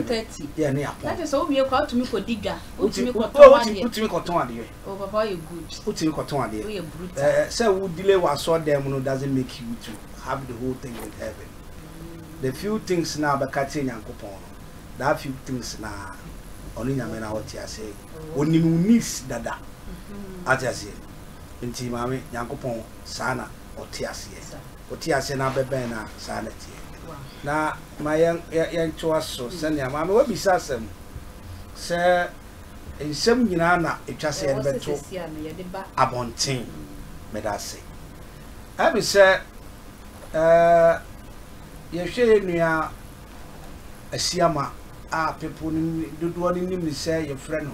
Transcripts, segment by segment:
7:30. Yeah, ne apɔn. Na kyerɛ sɛ wowie koraa wotumi kɔdi dwa, wotumi Wotumi kɔtɔn adeɛ. wotumi kɔtɔn adeɛ. Oh papa woyɛ good. Wotumi kɔtɔn adeɛ. Woyɛ brutal. Ɛɛ sɛ wo delay wɔ asɔrdan mu no doesn't make you to have the whole thing with heaven. The few things na wobɛka kyerɛ Nyankopɔn no, that few things na ɔno Nyame na ɔte aseɛ. Onim wo needs dada. Ate aseɛ? Nti maame, Nyankopɔn saa na ɔte aseɛ. Wote aseɛ na abɛbɛn no a, saa na ɛteɛ. Na ma yɛn yɛntoa so sɛnea maame wabisa asɛm sɛ nsɛm nyinaa na ɛtwa sɛ yɛde bɛto abɔnten. Meda ase. Ɛmi sɛ ɛɛ yɛhwɛ yɛn nua Asiama a people no dodoɔ no nim no sɛ yɛfrɛ no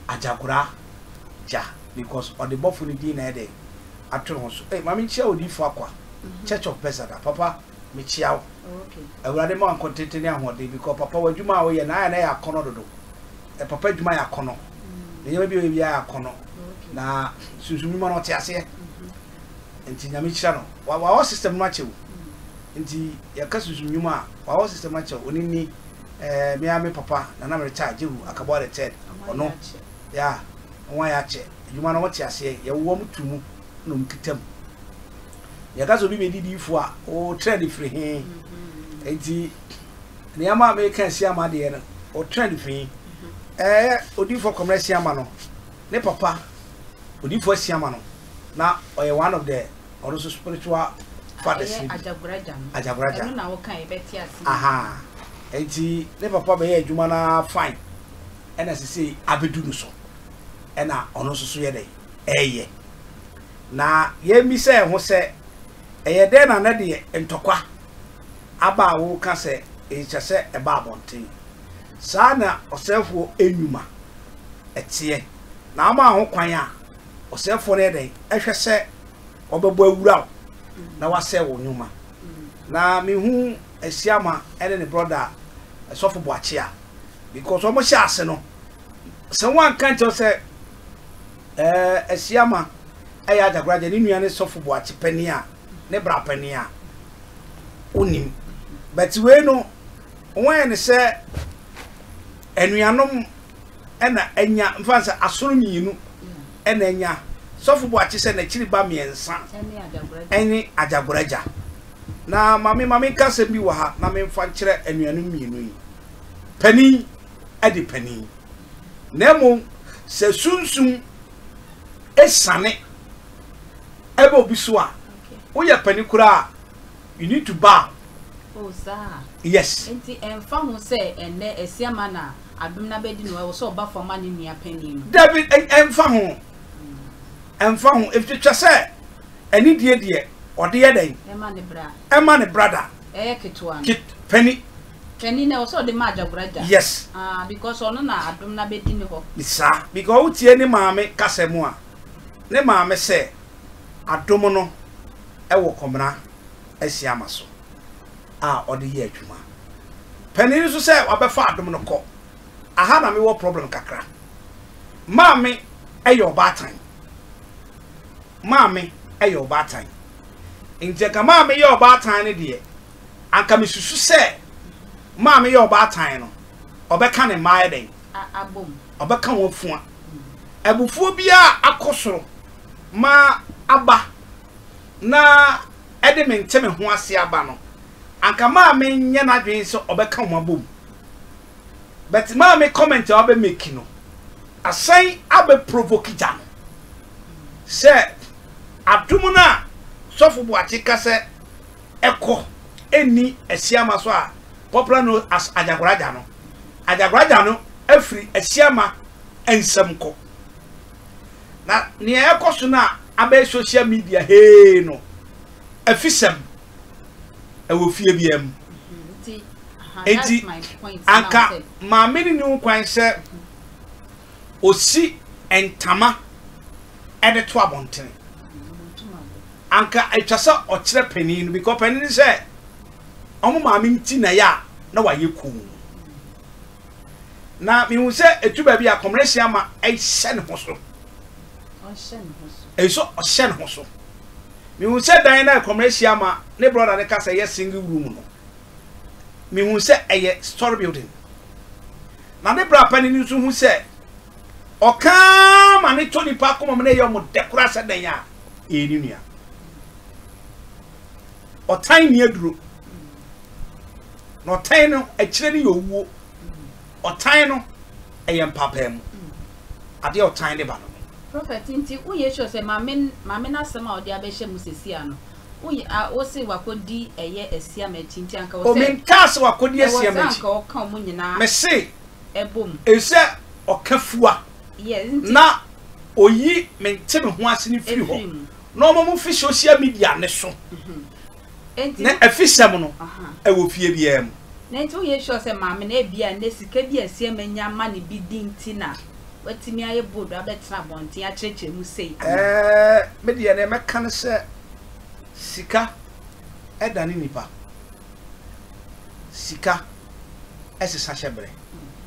Agyagora Gya because ɔde bɔfo no din na ɛyɛ dɛn ato ne ho so. Ei, ma menkyia Odiyifo Akwa, Church of Bethesda. Papa, mekyia wo. Awurade ma wo nkɔntenten ne ahoɔden because papa w'adwuma a woyɛ no ayɛ na ɛyɛ akɔnɔ dodo. Eh, papa adwuma yɛ akɔnɔ. Ne nneɛma bi a ɔyɛ biara yɛ akɔnɔ. Na sunsum nnwuma no ɔte aseɛ. Nti Nyame nhyira no. Wa wawɔ system no akyɛ o. Nti yɛka sunsum nnwuma a, wawɔ system no akyɛ o. Ɔno ni eh, me ara me papa Nana Meritaa Jehu Akaboa the third. Ɔno, yeah, wɔn ayɛ akyɛ. Adwuma no wɔte aseɛ, yɛwowɔ mo to mu na wɔn kita mu. Yɛka sɛ obi bɛdi diifo a, o trend firi he? Nti nneɛma a meka asi ama deɛ no, o trend firi he? Ɛɛ odiifo Kɔmena Asiama no, ne papa odiifo Asiama no, na ɔyɛ one of the ɔno nso spiritual fathers no bi. Agyagoragya. Aha. Nti ne papa bɛyɛ adwuma no ara fine ɛna sesei abɛdu no so. ɛna ɔno nso so yɛ dɛn? Ɛreyɛ. Na yɛmmisa yɛn ho sɛ, ɛyɛ dɛn na nɛ deɛ ntɔkwa aba a woka sɛ ɛsɛ sɛ ɛba abɔnten? Saa na ɔsɛefoɔ nnwuma teɛ. Na womaa ho kwan a, ɔsɛefoɔ no yɛ dɛn? Ɛhwɛ sɛ ɔbɛbɔ awura wo na wasɛe wo nnwuma. Na mehu Asiamah ne ne brɔda Sɔfo Boakye a, because wɔhyɛ ase no, Sɛ wɔanka ankyerɛ wo sɛ ɛɛ Asiama yɛ Agyakoragya, ne nua ne Sɔfo Boakye panin a, ne bra panin a, wonnim. But wei no, wɔayɛ no sɛ anuanom na anya, mfa sɛ asono mmienu na anya. Sɔfo Boakye sɛ n'akyiri ba mmiɛnsa ne Agyakoragya. Na maame ma menka asɛm bi wɔ ha na memfa nkyerɛ anuanom mmienu yi. Panin de panin, na mmom sɛ sunsum esiane ɛbɛ obi so a, woyɛ panin koraa a, you need to bow. Oh, saa. Yes. Nti ɛmfa ho sɛ ɛnnɛ Asiamah na adom no abɛdi no, ɛwɔ sɛ ɔba fam ma ne nua panin no. Dabi, ɛmfa ho. Ɛmfa ho. Ɛtwa sɛ anidie deɛ ɔde yɛ dɛn? Ɛma ne bra. Ɛma ne brada. Ɛyɛ ketewa no. Ket, panin. Panin no ɛwɔ sɛ ɔde ma Agyagoragya. Yes. Ah, because ɔno na adom no abɛdi ne hɔ. Saa, because wotie ne maame kasa mu a, ne maame sɛ adom no wɔ Kɔmena Asiama so a ɔde yɛ adwuma. Panin no nso sɛ wabɛfa adom no kɔ. Aha na mewɔ problem kakra. Maame yɛ ɔbaatan. Maame yɛ ɔbaatan. Nti anka maame yɛ ɔbaatan no deɛ, anka mesusu sɛ maame yɛ ɔbaatan no, ɔbɛka ne mma ayɛ dɛn? Ɔbɛka wɔn afua. Abufuo biara akɔ soro ma aba na ɛde me nte me ho ase aba no, anka maame nyɛ n'adwene sɛ ɔbɛka wɔn abom. But maame comment a wabɛ make no, asan abɛ provoke gya no sɛ adom no a Sɔfo Boakye ka sɛ ɛkɔ ɛnni Asiama so a popular known as Agyagoragya no, Agyagoragya no afiri Asiama nsam kɔ. Na nea ɛkɔ so no a abɛyɛ social media hee no, afisɛm ɛwɔ fie biara mu. Enti anka maame no nni ho kwan sɛ osi ntama de to abɔntene. Anka atwa sɛ ɔkyerɛ panin no because panin no sɛ wɔn maame nti na yɛ a na wayɛ komm. Na mehu sɛ etu baabi a kɔmrɛsi ama ɛhyɛ ne ho so. Ɛsɛ ɔhyɛ ne ho so. Mehu sɛ dan no a kɔmrɛsi ama ne brɔda no ka sɛ ɛyɛ single room no, mehu sɛ ɛyɛ story building. Na ne bra panin nso hu sɛ ɔka ara ma ne tɔ nipa akoma mu na ɛyɛ wɔn dɛ koraa sɛ dɛn a, ɛyɛ ne nua. Ɔtan nni aduro. Na ɔtan no, akyire no yɛ owuo. Ɔtan no, ɛyɛ mpaapaamu. Adeɛ a ɔtan de ba no no. Prophet, nti woyɛ sure sɛ maame maame n'asɛm a ɔde abɛhyɛ mu sesia no, woyɛ a wose wakɔdi ɛyɛ asiam akyi nti anka wɔ O sɛ menkaa sɛ wakɔdi ɛwɔ asiam sɛ akyi. anka ɔka wɔn nyinaa Mese ɛbɔ mu. efisɛ ɔka fua Yes, nti na oyi mente me ho ase no firi hɔ ɛfiri mu. na ɔma mo fi social media no so. Enti Na wo afisɛm no aha. ɛwɔ fie biara mu. Na enti woyɛ sure sɛ maame no ebia nnɛ sika bi a asiam anya ama no bi di nti na watumi ayɛ bold abɛtena abɔnten akyerɛkyerɛ mu sei anaa? Ɛɛ, me deɛ deɛ mɛka ne sɛ sika dane nipa. Sika sesa hyɛberɛ.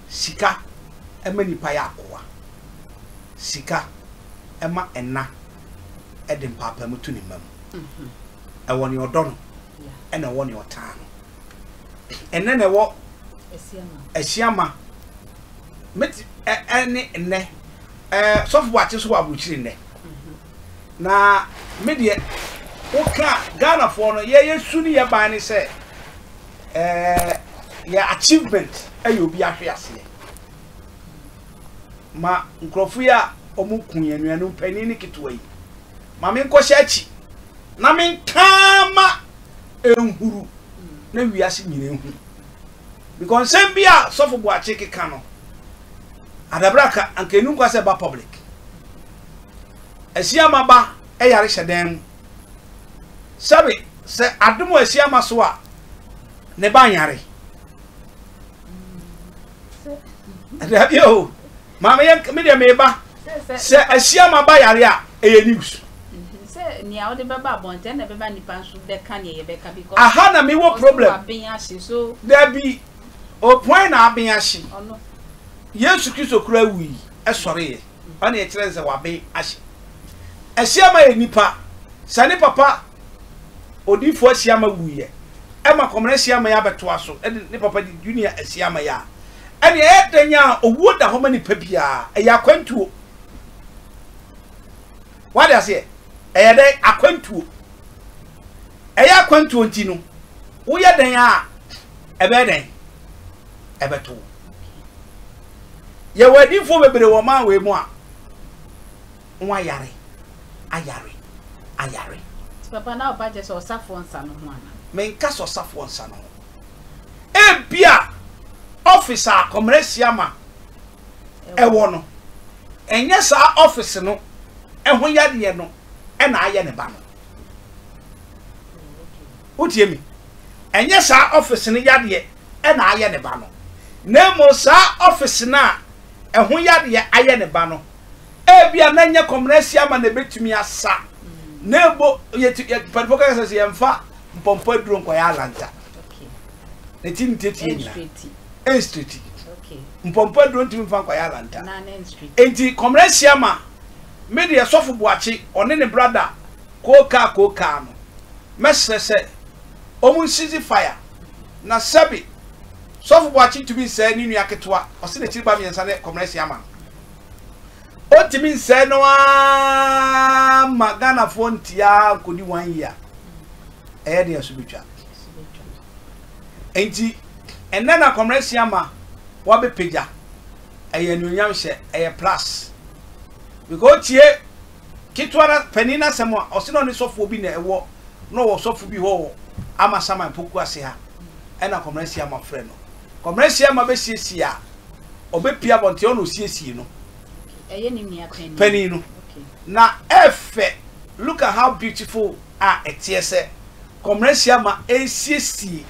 Sika ma nipa yɛ akoa. Sika ma ɛna de mpaapaemu to ne mma mu. Ɛwɔ nea ɔdɔ no ɛna ɛwɔ nea ɔtaa no. Ɛnɛ na ɛwɔ Asiama meti ɛne nnɛ ɛɛ sɔfo Boakye nso wɔ aburukyiri nnɛ. Na me deɛ woka Ghanafoɔ no yɛyɛ su ne yɛ ban ne sɛ ɛɛ yɛ achievement ɛyɛ obi ahwe aseɛ. Ma nkurɔfo yi a wɔn ku yɛn nuanom panin ne ketewa yi ma menkɔhyɛ akyi na menka ma nhuru na wiase nyina ehu. Because nsɛm bi a sɔfo Boakye keka no, adabraka anka enu nkwa sɛ ɛba public. Asiama ba yare hyɛ dan mu. Sɛbe sɛ adom wɔ Asiama so a, ne ba nyare. Dabi o, maame yɛ me deɛ meba. Sɛ Asiama ba yare a, ɛyɛ news. Sɛ nea wode bɛba abɔnten na ɛbɛba nipa nso bɛka nea yɛbɛka because. Aha na mewɔ problem. Ɔsɛ waben ahye so. Dabi, opɔn na aben ahye. Ɔno. Yesu Kristo kura wui ɛsɔreeɛ. Ɔne ɛkyerɛ sɛ waben ahye. Asiama yɛ nipa. Sɛ ne papa odiifoɔ Asiama wuiɛ ɛma Kɔmena Asiama yi abɛtoa so ɛde ne papa de Junior Asiama yi a, ɛne ɛyɛ dɛn a owuo da hɔ ma nipa biara. Ɛyɛ akwantuo. Wade aseɛ? Ɛyɛ dɛn? Akwantuo. Ɛyɛ akwantuo nti no, woyɛ dɛn a ɛbɛyɛ dɛn? Ɛbɛto wo. Yɛwɔ adiifoɔ bebree wɔ ɔman wei mu a wɔayare, ayare, ayare. Nti papa na ɔba kyerɛ sɛ ɔsafoɔ nsa no ho ana? Menka sɛ ɔsafoɔ nsa no ho. Ebia office a Kɔmena Asiamah ɛwɔ no, ɛnyɛ saa office no ho yadeɛ no na ayɛ ne ba no. Wotie me? Ɛnyɛ saa office no yadeɛ na ayɛ ne ba no, na mmom saa office no a ɛho yadeɛ ayɛ ne ba no, ebia na ɛnyɛ Kɔmena Asiamah na ɛbɛtumi asa, na mmom yɛtu yɛ mpanimfoɔ kaka sɛ sɛ yɛmfa mpɔmpɔ aduro nkɔyɛ alanta. Ne ti ne tietie nyinaa. Ɛnstreti. Mpɔmpɔ aduro ntumi mfa nkɔyɛ alanta. Enti Kɔmena Asiamah, me deɛ Sɔfo Boakye, ɔne ne brada Kookaa Kookaa no, mɛsrɛ sɛ wɔn nsisi fire na sɛbe Sɔfo Boakye ntumi nsɛe ne nua ketewa, ɔse n'akyiri ba miensa ne Kɔmena Asiamah no. Ɔntumi nsɛe no ara ma Ghanafoɔ ntia nkɔdi one year. Ɛyɛ den ɛso bɛtwa. Enti ɛnnɛ na Kɔmena Asiamah wabɛpagya, ɛyɛ anuonyam hyɛ, ɛyɛ plus. Because otie ketewa na panin n'asɛm a, ɔse na ɔne sɔfoɔ bi na ɛwɔ, na ɔwɔ sɔfo bi hɔ wɔ Amasaman Poku ase ha, ɛna Kɔmena Asiamah frɛ no. Kɔmena Asiamah bɛsiesie a, ɔbɛpie abɔnten, ɔna ɔsiesie no. Ɛyɛ ne nua panin. Panin no. Na ɛfɛ, look at how beautiful a ɛteɛ sɛ Kɔmena Asiamah ɛresiesie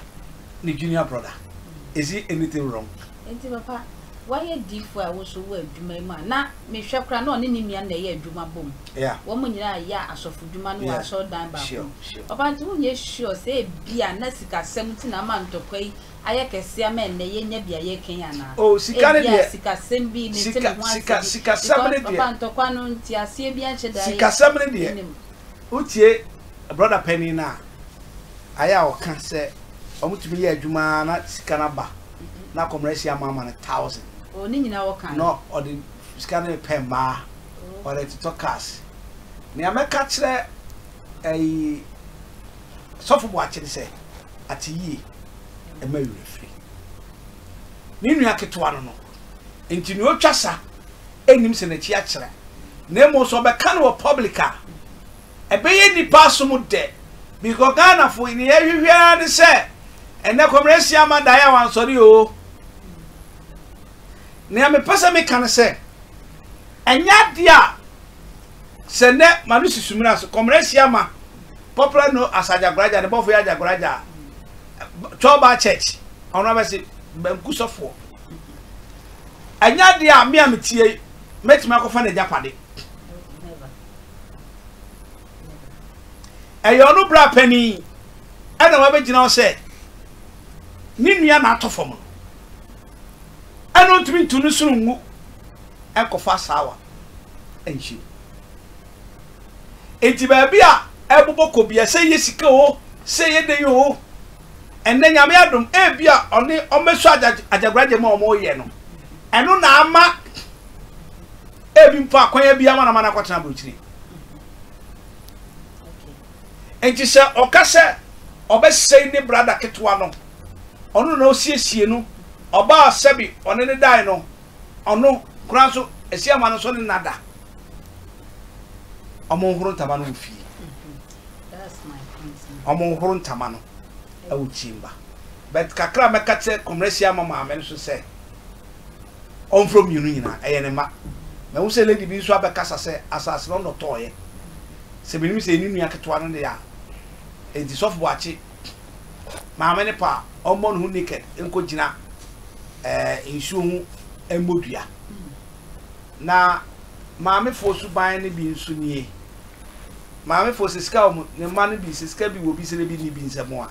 ne junior brother. Is it anything wrong? Enti papa, wayɛ diifo a wo nso wɔ adwuma yi mu a, na mehwɛ koraa na ɔne ne nua na ɛyɛ adwuma bom. Yeah. Wɔn nyinaa yɛ asɔfodwuma no wɔ Yeah. asɔredan baako Sure, mu. sure. Papa, nti wonyɛ sure sɛ ebia na sikasɛm nti na ama ntɔkwa yi ayɛ kɛse ama ɛnnɛ yɛanya bi a yɛreka yi anaa? Oh, sika ne Ebia deɛ. sikasɛm bi, mente me Sika, ho ase sika, bi. sikasɛm ne Because deɛ. papa, ntɔkwa no nteaseɛ bi anhyɛ da Sikasɛm ne deɛ. nnim. Wotie brother panin no a, ayɛ a ɔka sɛ wɔtumi yɛ adwuma ara na sika no aba na Kɔmena Asiamah ama no thousand. Oh, ne nyinaa wɔkae. Na ɔde sika no repɛ mmaa, ɔde totɔ cars. Nea mɛka kyerɛ ɛyi Sɔfo Boakye ne sɛ, ate yie, ɛma werɛ firi. Ne nua ketewa no no, nti nea ɔtwa sa nnim sɛ n'akyi akyerɛ. Na mmom sɛ ɔbɛka no wɔ public a, ɛbɛyɛ nnipa asom dɛ. Because Ghanafo, nea yɛhwehwɛ ara ne sɛ, ɛnnɛ Kɔmrɛ Asiamah daeɛ a wansɔre oo. Nea mepɛ sɛ meka ne sɛ, ɛnyɛ adeɛ a sɛ nnɛ ma no si sumina so, Kɔmrɛ Asiamah, popular no as Ajagoraja, ne bɔfo yɛ Ajagoraja, Chɔba Church, ɔno abɛse banku sɔfoɔ. Ɛnyɛ adeɛ a me a metie yi, mɛtumi akɔfa n'agyapade. Ɛyɛ ɔno bra panin ɛna wabɛgyina hɔ sɛ ne nua na atɔ fam no. Ɛna ɔntumi ntu ne sono ngu ɛnkɔfa asaawa nhyɛ mu. Enti baabi a ɛbobɔ kɔ bia sɛ yɛ sika o, sɛ yɛ dɛn o, ɛnnɛ Nyame adom ebi a ɔne ɔmmɛsɔ agyagoragya mu a wɔyɛ no, ɛno na ama ebi mpo akwan bi ama no ama no akɔtena aburokyire. Enti sɛ ɔka sɛ ɔbɛsɛe ne brada ketewa no, ɔno na osiesie no, ɔbaa sɛbi ɔne ne dae no, ɔno koraa nso Asiamah no nso ne nna da. Ɔmo nhoro ntama no wɔ fie. Ɔmo nhoro ntama no wɔ chamber. But kakra a mɛka kyerɛ Comrade Asiamah maame no so sɛ ɔmfrɛ mmienu nyinaa, ɛyɛ ne mma. Mahu sɛ lady bi nso abɛkasa sɛ asase no ɔno ɔtɔɔeɛ. Sɛ menim sɛ ɛyɛ ne nua ketewa no dea a, enti Sɔfo Boakye maame no pa a ɔmmɔ ne ho naked nkɔgyina ɛɛ nsuo ho mmɔ dua. Na maamefoɔ suban no bi nso nie. Maamefoɔ sɛ sika wɔ ne mma no bi sɛ sika bi wɔ bi sɛ bi nni bi nsam a,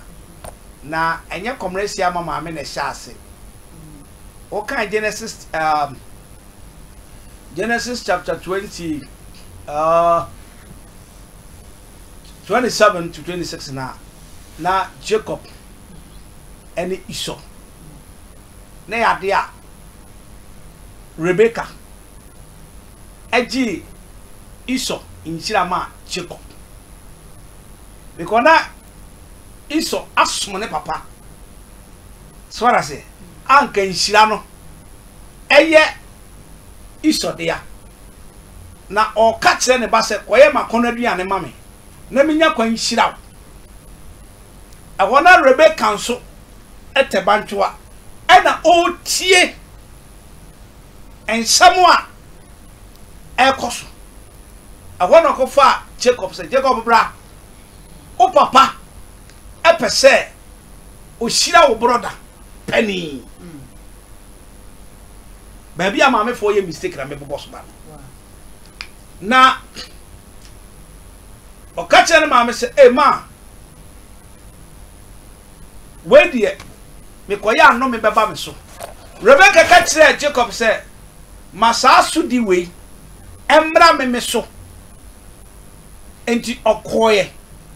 na ɛnyɛ kɔmmerɛsi ama maame na ɛhyɛ ase. Wokan Genesis um, Genesis chapter 20 uh, 27 to 26 na na Jacob ne Esau na ɛyɛ ade a Rebeka gyee Esau nhyira maa Jacob. Because na Esau asom ne papa. So wate aseɛ? Anka nhyira no ɛyɛ Esau dea. Na ɔka kyerɛ ne ba sɛ, kɔyɛ m'akɔnnɔ aduane ma me na menya kwan nhyira wo. Ɛhɔ na Rebeka nso tɛ bantwewa ɛna ɔretie nsɛm a ɛrekɔ so. Ɛhɔ na ɔkɔfaa Jacob sɛ, Jacob bra, wo papa pɛ sɛ ɔhyira wo brɔda panin. Baabi a maamefoɔ yɛ mistake na mebobɔ so ba no. Na ɔka kyerɛ ne maame sɛ, Ee maa, wei deɛ mekɔyɛ a nnome bɛba me so. Rebeka ka kyerɛɛ Jacob sɛ, Ma saa sodi wei mmra me me so. Enti ɔkɔeɛ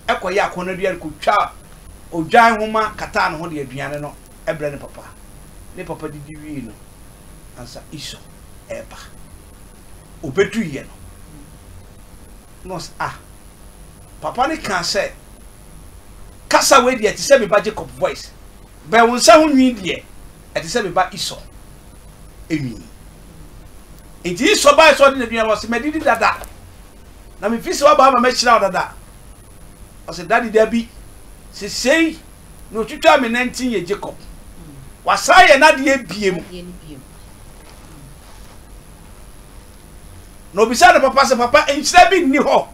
kɔyɛɛ akɔnnɔduane kɔtwaa odwan nwoma kataa ne ho de aduane no brɛɛ ne papa. Ne papa didi wiei no, ansa Esau reba. Ɔbɛduiɛ no, na ɔsɛ, ah, papa no kaa sɛ, kasa wei deɛ ɛte sɛ me ba Jacob voice, bɛn wo nsa ho nwi deɛ ɛte sɛ me ba Esau nwi. Nti Esau bae sɛ ɔde n'aduane ba, ɔsɛ madidi dada, na mefi sɛ waba ama mahyira wo dada. Ɔsɛ dade dabi, sesei na otwitwaa me nantin yɛ Jacob. Wasan yɛ n'adeɛ biem. Na obisa ne papa sɛ, Papa, nhyira bi nni hɔ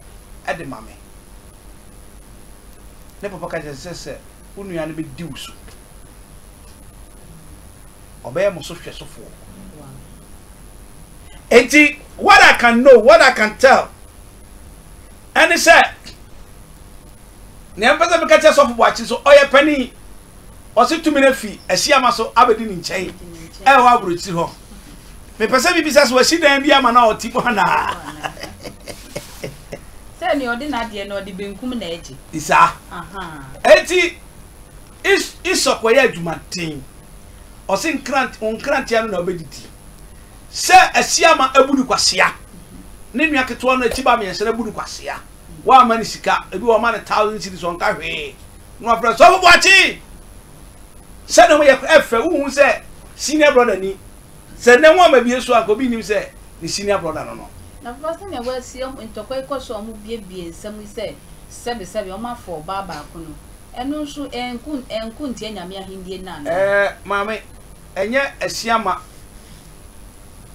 de ma me? Ne papa ka kyerɛ sɛ, sɛ wo nua no bɛdi wo so, ɔbɛyɛ mo so hwɛsofoɔ. Enti, what I can know, what I can tell, ɛne sɛ, nea mpɛ sɛ meka kyerɛ sɔfo Boakye so, ɔyɛ panin. Ɔse tumi no afi Asiama so abɛdi ne nkyɛn ɛwɔ aburokyiri hɔ. Mepɛ sɛ mebisa sɛ wasi dan bi ama no a ɔte mu anaa? Sɛ nea ɔde n'adeɛ no ɔde benkum na ɛgye. Saa. Enti Esau kɔyɛ adwumaden. Ɔse nkrante, wo nkrante ano na wobɛdidi. Sɛ Asiama abu no kwasea, ne nua ketewa no akyi ba miensa no abu no kwasea, wamma no sika, ebi wɔ hɔ ɔma no thousand cedis ɔnka hwee, na wafrɛ Sɔfo Boakye! Sɛdeɛ wɔyɛ koraa ɛfɛ, wohu sɛ senior brother ni. Sɛ nnɛ ho ama bie so a, anka obi nnim sɛ ne senior brother no no. Na papa sɛnea wɔasi wɔn ntɔkwa yi kɔ so a wɔbuebue nsɛm yi sɛ sɛbesɛbe wɔafa ɔbaa baako no, ɛno nso ɛnko ɛnko ntia Nyame ahennie no anaa? Ɛɛ, maame, ɛnyɛ Asiama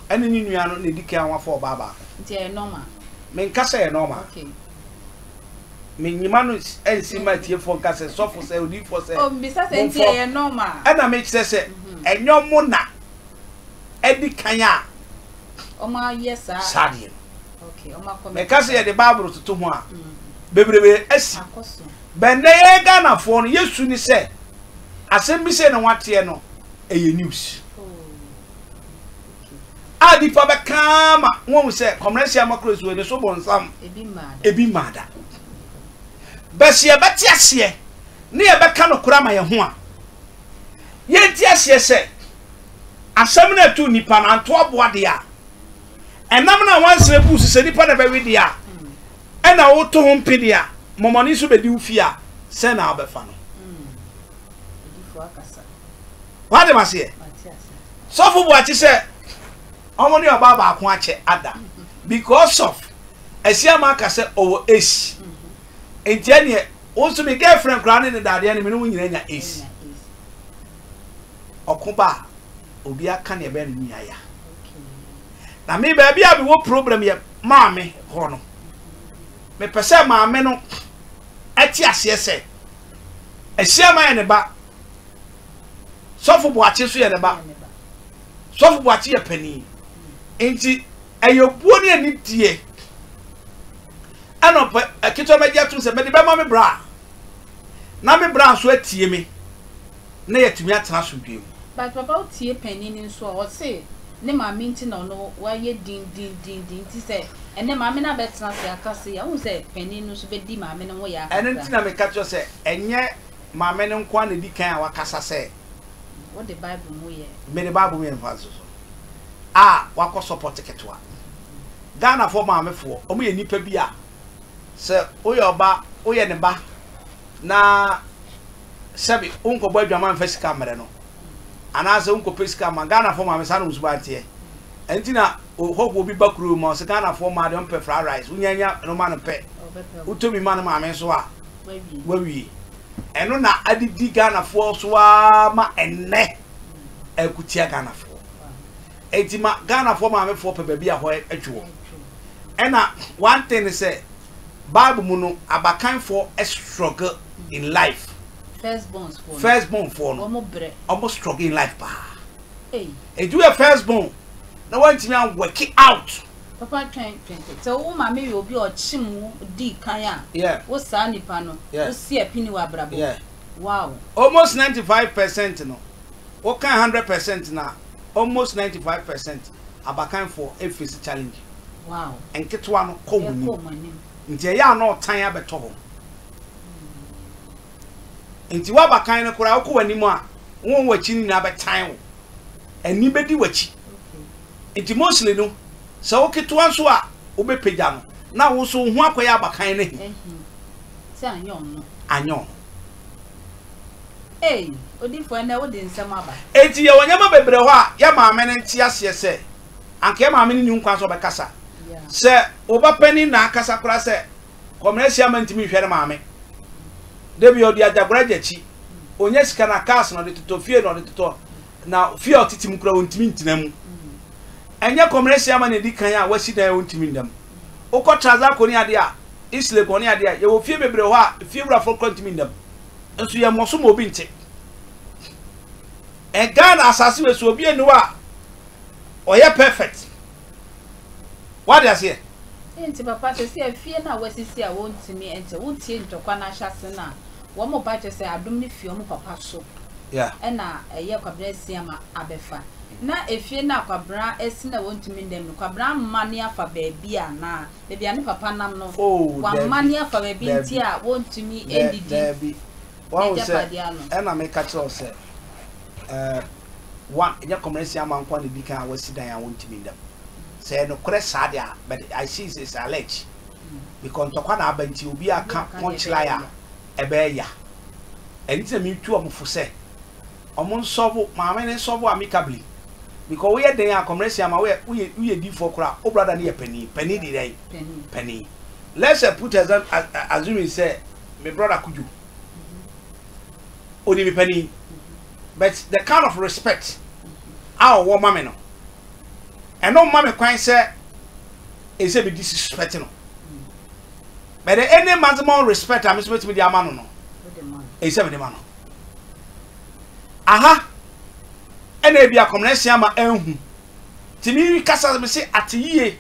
ɛne ne nua no na edi kan a wɔafa ɔbaa baako. Nti ɛyɛ normal? Menka sɛ ɛyɛ normal. Okay. Menyima no nsi mma atiefoɔ nka sɛ sɔfo sɛ odiyifoɔ sɛ Oh, mebisa sɛ nti momfa ɛyɛ normal? Ɛna mekyerɛ sɛ ɛnyɛ ɔmo na adi kan a Ɔmo ayɛ saa. saa adeɛ no. Okay, ɔmo akɔ Meka sɛ saa. yɛde Bible toto ho a, bebrebe asi. Akɔ so. But nnɛ yɛn Ghanafoɔ no, yɛ su ne sɛ asɛm bi sei na wɔateɛ no, ɛyɛ news. Oh, okay. A nipa bɛka ama wɔahu sɛ Kɔmrɛnsia Makuro so ne so bonsam Ebi mmaa da. ebi mmaa da. But sɛ yɛbɛte aseɛ ne yɛbɛka nokorɛ ama yɛn ho a, yɛnte aseɛ sɛ asɛm no a ɛtoo nipa no anto aboa deɛ a, ɛnam no a wansrɛ guu so sɛ nipa na ɛbɛwe deɛ a, ɛna woto ho mpe deɛ a, mɔmɔne nso bɛdi wo fie a, sɛn na wobɛfa no? Wate maseɛ? Sɔfo Boakye sɛ ɔmo ne ɔbaa baako akyɛ ada because of Asiama aka sɛ ɔwɔ AIDS. Nti ɛneɛ wo nso me girlfriend koraa ne ne dadeɛ no me ne wo nyina nya AIDS. Ɔko ba a obi aka neɛ ɛbɛyɛ no nua ya. Na me baabi a mewɔ problem yɛ maame hɔ no. Mepɛ sɛ maame no ɛte aseɛ sɛ Asiama yɛ ne ba. Sɔfo Boakye nso yɛ ne ba. Sɔfo Boakye yɛ panin. Nti ɛyɛ obuo ne anidie ɛna ɔpɛ ketewa mɛgye atom sɛ mede bɛma me bra na me bra nso atie me na yɛatumi atena asomdwoe mu. But papa wo tie panin no nso a ɔse ne maame nti na ɔno wayɛ din din din din nti sɛ ɛnɛ maame no abɛtena ase aka sei a wohu sɛ panin no nso bɛdi maame no ho yaa Ɛno kakra. nti na meka kyerɛ wo sɛ ɛnyɛ maame no nko ara na edi kan a wakasa sɛ. Wode Bible mu yɛ. Mede Bible mu yɛ mfanso so a wakɔ support ketewa. Ghanafoɔ maamefoɔ, wɔn yɛ nnipa bi a sɛ woyɛ ɔba, woyɛ ne ba na sɛbi wonkɔbɔ adwaman mfa sika mmerɛ no anaasɛ wonkɔpɛ sika ma Ghanafoɔ maame saa na wɔn suban teɛ. Ɛno nti na hɔhoɔ bi ba kuro mu a ɔsɛ Ghanafoɔ maa deɛ ɔmpɛ fried rice, wonyanya no ma no pɛ, wotɔ bi ma no maame nso a wawie. Ɛno na adidi Ghanafoɔ so ara ma ɛnnɛ ɛko tia Ghanafoɔ. Enti ma Ghanafoɔ maamefoɔ pɛ baabi a hɔ adwo wɔn. Ɛna one thing ne sɛ Bible mu no abakanfoɔ struggle in life. First born foɔ no. First born foɔ no. Wɔn brɛ. Wɔn struggle in life paa. Enti woyɛ first born na woantumi an work it out. Papa twɛn twɛn twɛn sɛ wo maame yɛ obi a ɔkyem wo dii kan a Yeah. wo saa nipa no Yeah. wo si apini wɔ abrabɔ mu Yeah. wow. Almost 95 percent no wokan 100% no a almost 95% abakanfoɔ face challenge. Wow. Nketewa no kɔ wɔn Ɛkɔ anim. wɔn anim. Nti ɛyɛ a na ɔtan abɛtɔ hɔ. Nti woabakan no koraa wokɔ w'anim a wɔn w'akyi no nyinaa bɛtan wo. Ani bɛdi w'akyi. Okay. Nti mostly no sɛ wo ketewa nso a wobɛpagya no na wo nso wo ho akɔyɛ abakan no ahi. Ahi. Sɛ anyɛ ɔno. Anyɛ ɔno. Ei, odiyifoɔ ɛnnɛ wode nsɛm aba. Enti yɛwɔ nneɛma bebree hɔ a yɛ maame no nte aseɛ sɛ anka yɛ maame no nni ho kwan sɛ ɔbɛkasa. Yeah. Sɛ wo ba panin na akasa koraa sɛ Kɔmena Asiamah ntumi nhwɛ ne maame. Da bi ɔde agyagora gya akyi. Ɔnya sika na cars na ɔde totɔ fie na ɔde totɔ na fie a ɔtete mu koraa ɔntumi ntena mu. Ɛnyɛ Kɔmena Asiamah na ɛdi kan a wasi dan a ɔntumi nna mu. Wokɔ Trazaco ne adeɛ a, East Legon ne adeɛ a, yɛwɔ fie bebree hɔ a fie wurafoɔ koraa ntumi nna mu. Nso yɛmmɔ so ma obi nte. Ɛ Ghana asase wei so obi nni hɔ a ɔyɛ perfect. Wate aseɛ? Nti papa sɛsɛ afie no a wasisi a wɔntumi nte wotie ntɔkwa no ahyɛse no a wɔn ba kyɛ sɛ adom no fi wɔn papa so Yeah. ɛna ɛyɛ Kwabena Asiama abɛfa na efie no a Kwabena asi no a wɔntumi nna mu no Kwabena amma ne afa baabi anaa baabi a ne papa nam no Oh, wamma dabi, ne afa baabi nti dabi, a wɔntumi dɛ, ndidi daabi. Wahu sɛ, n'agyapadeɛ ano. ɛna meka kyerɛ wo sɛ, ɛɛ, One, ɛnyɛ Kɔmrɛsi Ama nko ara na edi kan a wasi dan a wontumi nna mu. Sɛ ɛyɛ nokorɛ saa deɛ a, but I see it's alleged. Because ntɔkwa na aba nti obi aka punchline a, ɛbɛyɛ ya. Ɛno nti na metu wɔn fo sɛ, wɔn nsɔvo, maame no nsɔvo amicably. Because woyɛ dɛn a, Kɔmrɛsi Ama, woyɛ, woyɛ, woyɛ diifoɔ koraa a, wo brother no yɛ panin. Panin de dɛn? Panin. Let's put assuming sɛ me brother Kojo, ɔdi me panin. But the kind of respect a ɔwɔ ma me no, ɛno mma me kwan sɛ ɛsɛ me disrespect no. But any maximum respect a me nso mɛtumi de ama no no, ɛsɛ mede ma no. Aha, ɛna ebi akɔmena ama ɛnhu. Nti me kasa me se ate yie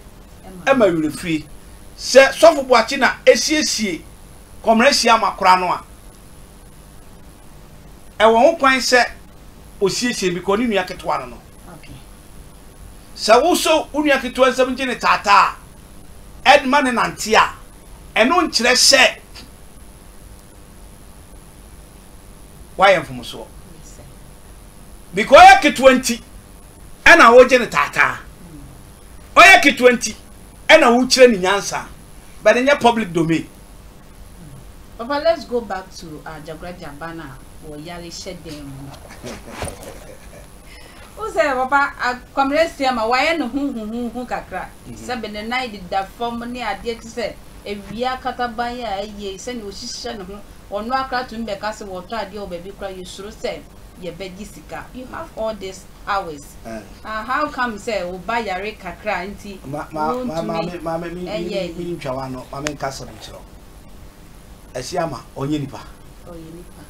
ɛma werɛ fie. Sɛ Sɔfo Boakye na esiesie kɔmena ama kora no a, ɛwɔ ho kwan sɛ osiesie because ne nua ketewa no no. Sɛ wosɔ wo nua ketewa nsam gye ne taataa a, ɛma ne nante a, ɛno nkyerɛ sɛ woayɛ mfomsoɔ. Because ɔyɛ ketewa nti ɛna wogye ne taataa. Ɔyɛ ketewa nti ɛna wokyerɛ ne nyansa. But ɛnyɛ public domain. Papa let's go back to Ajagraja ba no a wɔyare hyɛ dan mu no. Wo sɛ papa Kwamina Asiamah wayɛ ne ho huhuhu kakra sɛbe ne nan deda fam ne adeɛ te sɛ awia kataban a ɛyɛ sɛnea ɔhyehyɛ ne ho ɔno akora tumi bɛka sɛ wɔtɔ adeɛ wɔ baabi koraa yɛsuro sɛ yɛbɛgye sika. You have all these powers. Uh, how come sɛ wo ba yare kakra nti wontumi ɛnyɛ yi? Mentwa w'ano, ma menka asɛm nkyerɛ wo. Asiama, ɔnyɛ nipa. Ɔyɛ nipa.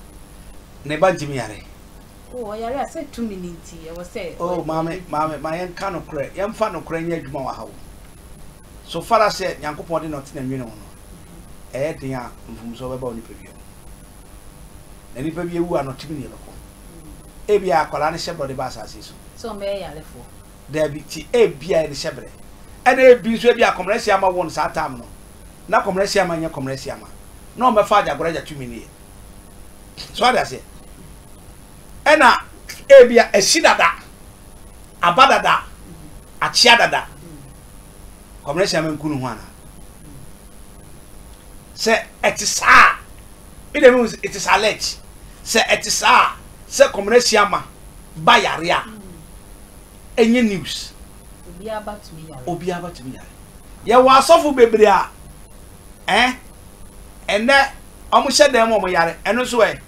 Ne ba ntumi yare. Oh, ɔyare a sɛ tumi no nti ɛwɔ sɛ. Oh, maame, maame, ma yɛnka nokorɛ, yɛmfa nokorɛ nyɛ adwuma wɔ ha o. So far as sɛ Nyankopɔn de nɔte na nwene wo no, ɛyɛ den a mfomsoɔ bɛba wo nipadua mu. Na nipa bi awu a nɔte mu na yɛbɛkɔ. Ebia akwadaa no hyɛbrɛ ɔde ba asase yi so. Sɛ ɔmmɛyɛ yarefoɔ. Daabi, ti ebia ɛne hyɛbrɛ. Ɛna ebi nso ebia kɔmrɛsi ama wɔn saa time no. Na kɔmrɛsi ama nyɛ kɔmrɛsi ama. Na ɔmmɛfa agyagoragya tumi no yɛ. So ade aseɛ. Ɛna ebia asi dada, aba dada, akyea dada. Kɔmrɛsi ama nku ne ho anaa? Sɛ ɛte saa a, me deɛ mehu sɛ it is alleged. Sɛ ɛte saa a, sɛ kɔmrɛsi ama ba yare a, ɛnyɛ news. Obiara ba tumi yare. Obiara ba tumi yare. Yɛwɔ asɔfo bebree a, ɛn, ɛnɛ wɔn hyɛ dan mu wɔn yare, ɛno nso ɛ.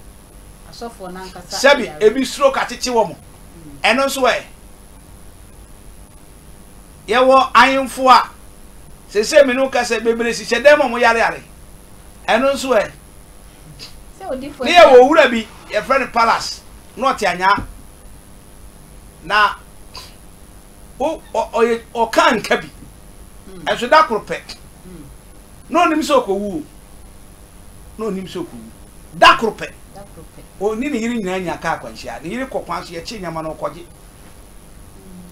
Asɔfoɔ n'ankasa Sɛbi yare. ebi stroke akyekye wɔn, ɛno nso ɛ. Yɛwɔ ahemfo a, sese me ne wo kasa bebree hyehyɛ dan mu wɔn yare yare, ɛno nso ɛ. Sɛ odiifoɔ Ne yɛwɔ owura bi, yɛfrɛ no Palace, na ɔte Anyaa. Na wo ɔyɛ ɔka nka bi, ɛnso da koro pɛ, na onim sɛ ɔkɔwu o, na onim sɛ ɔkɔwu. Da koro pɛ, ɔne ne yere nyinaa nya kaa akwanhyia. Ne yere kɔ kwan so, yɛkye nneɛma no ɔkɔgye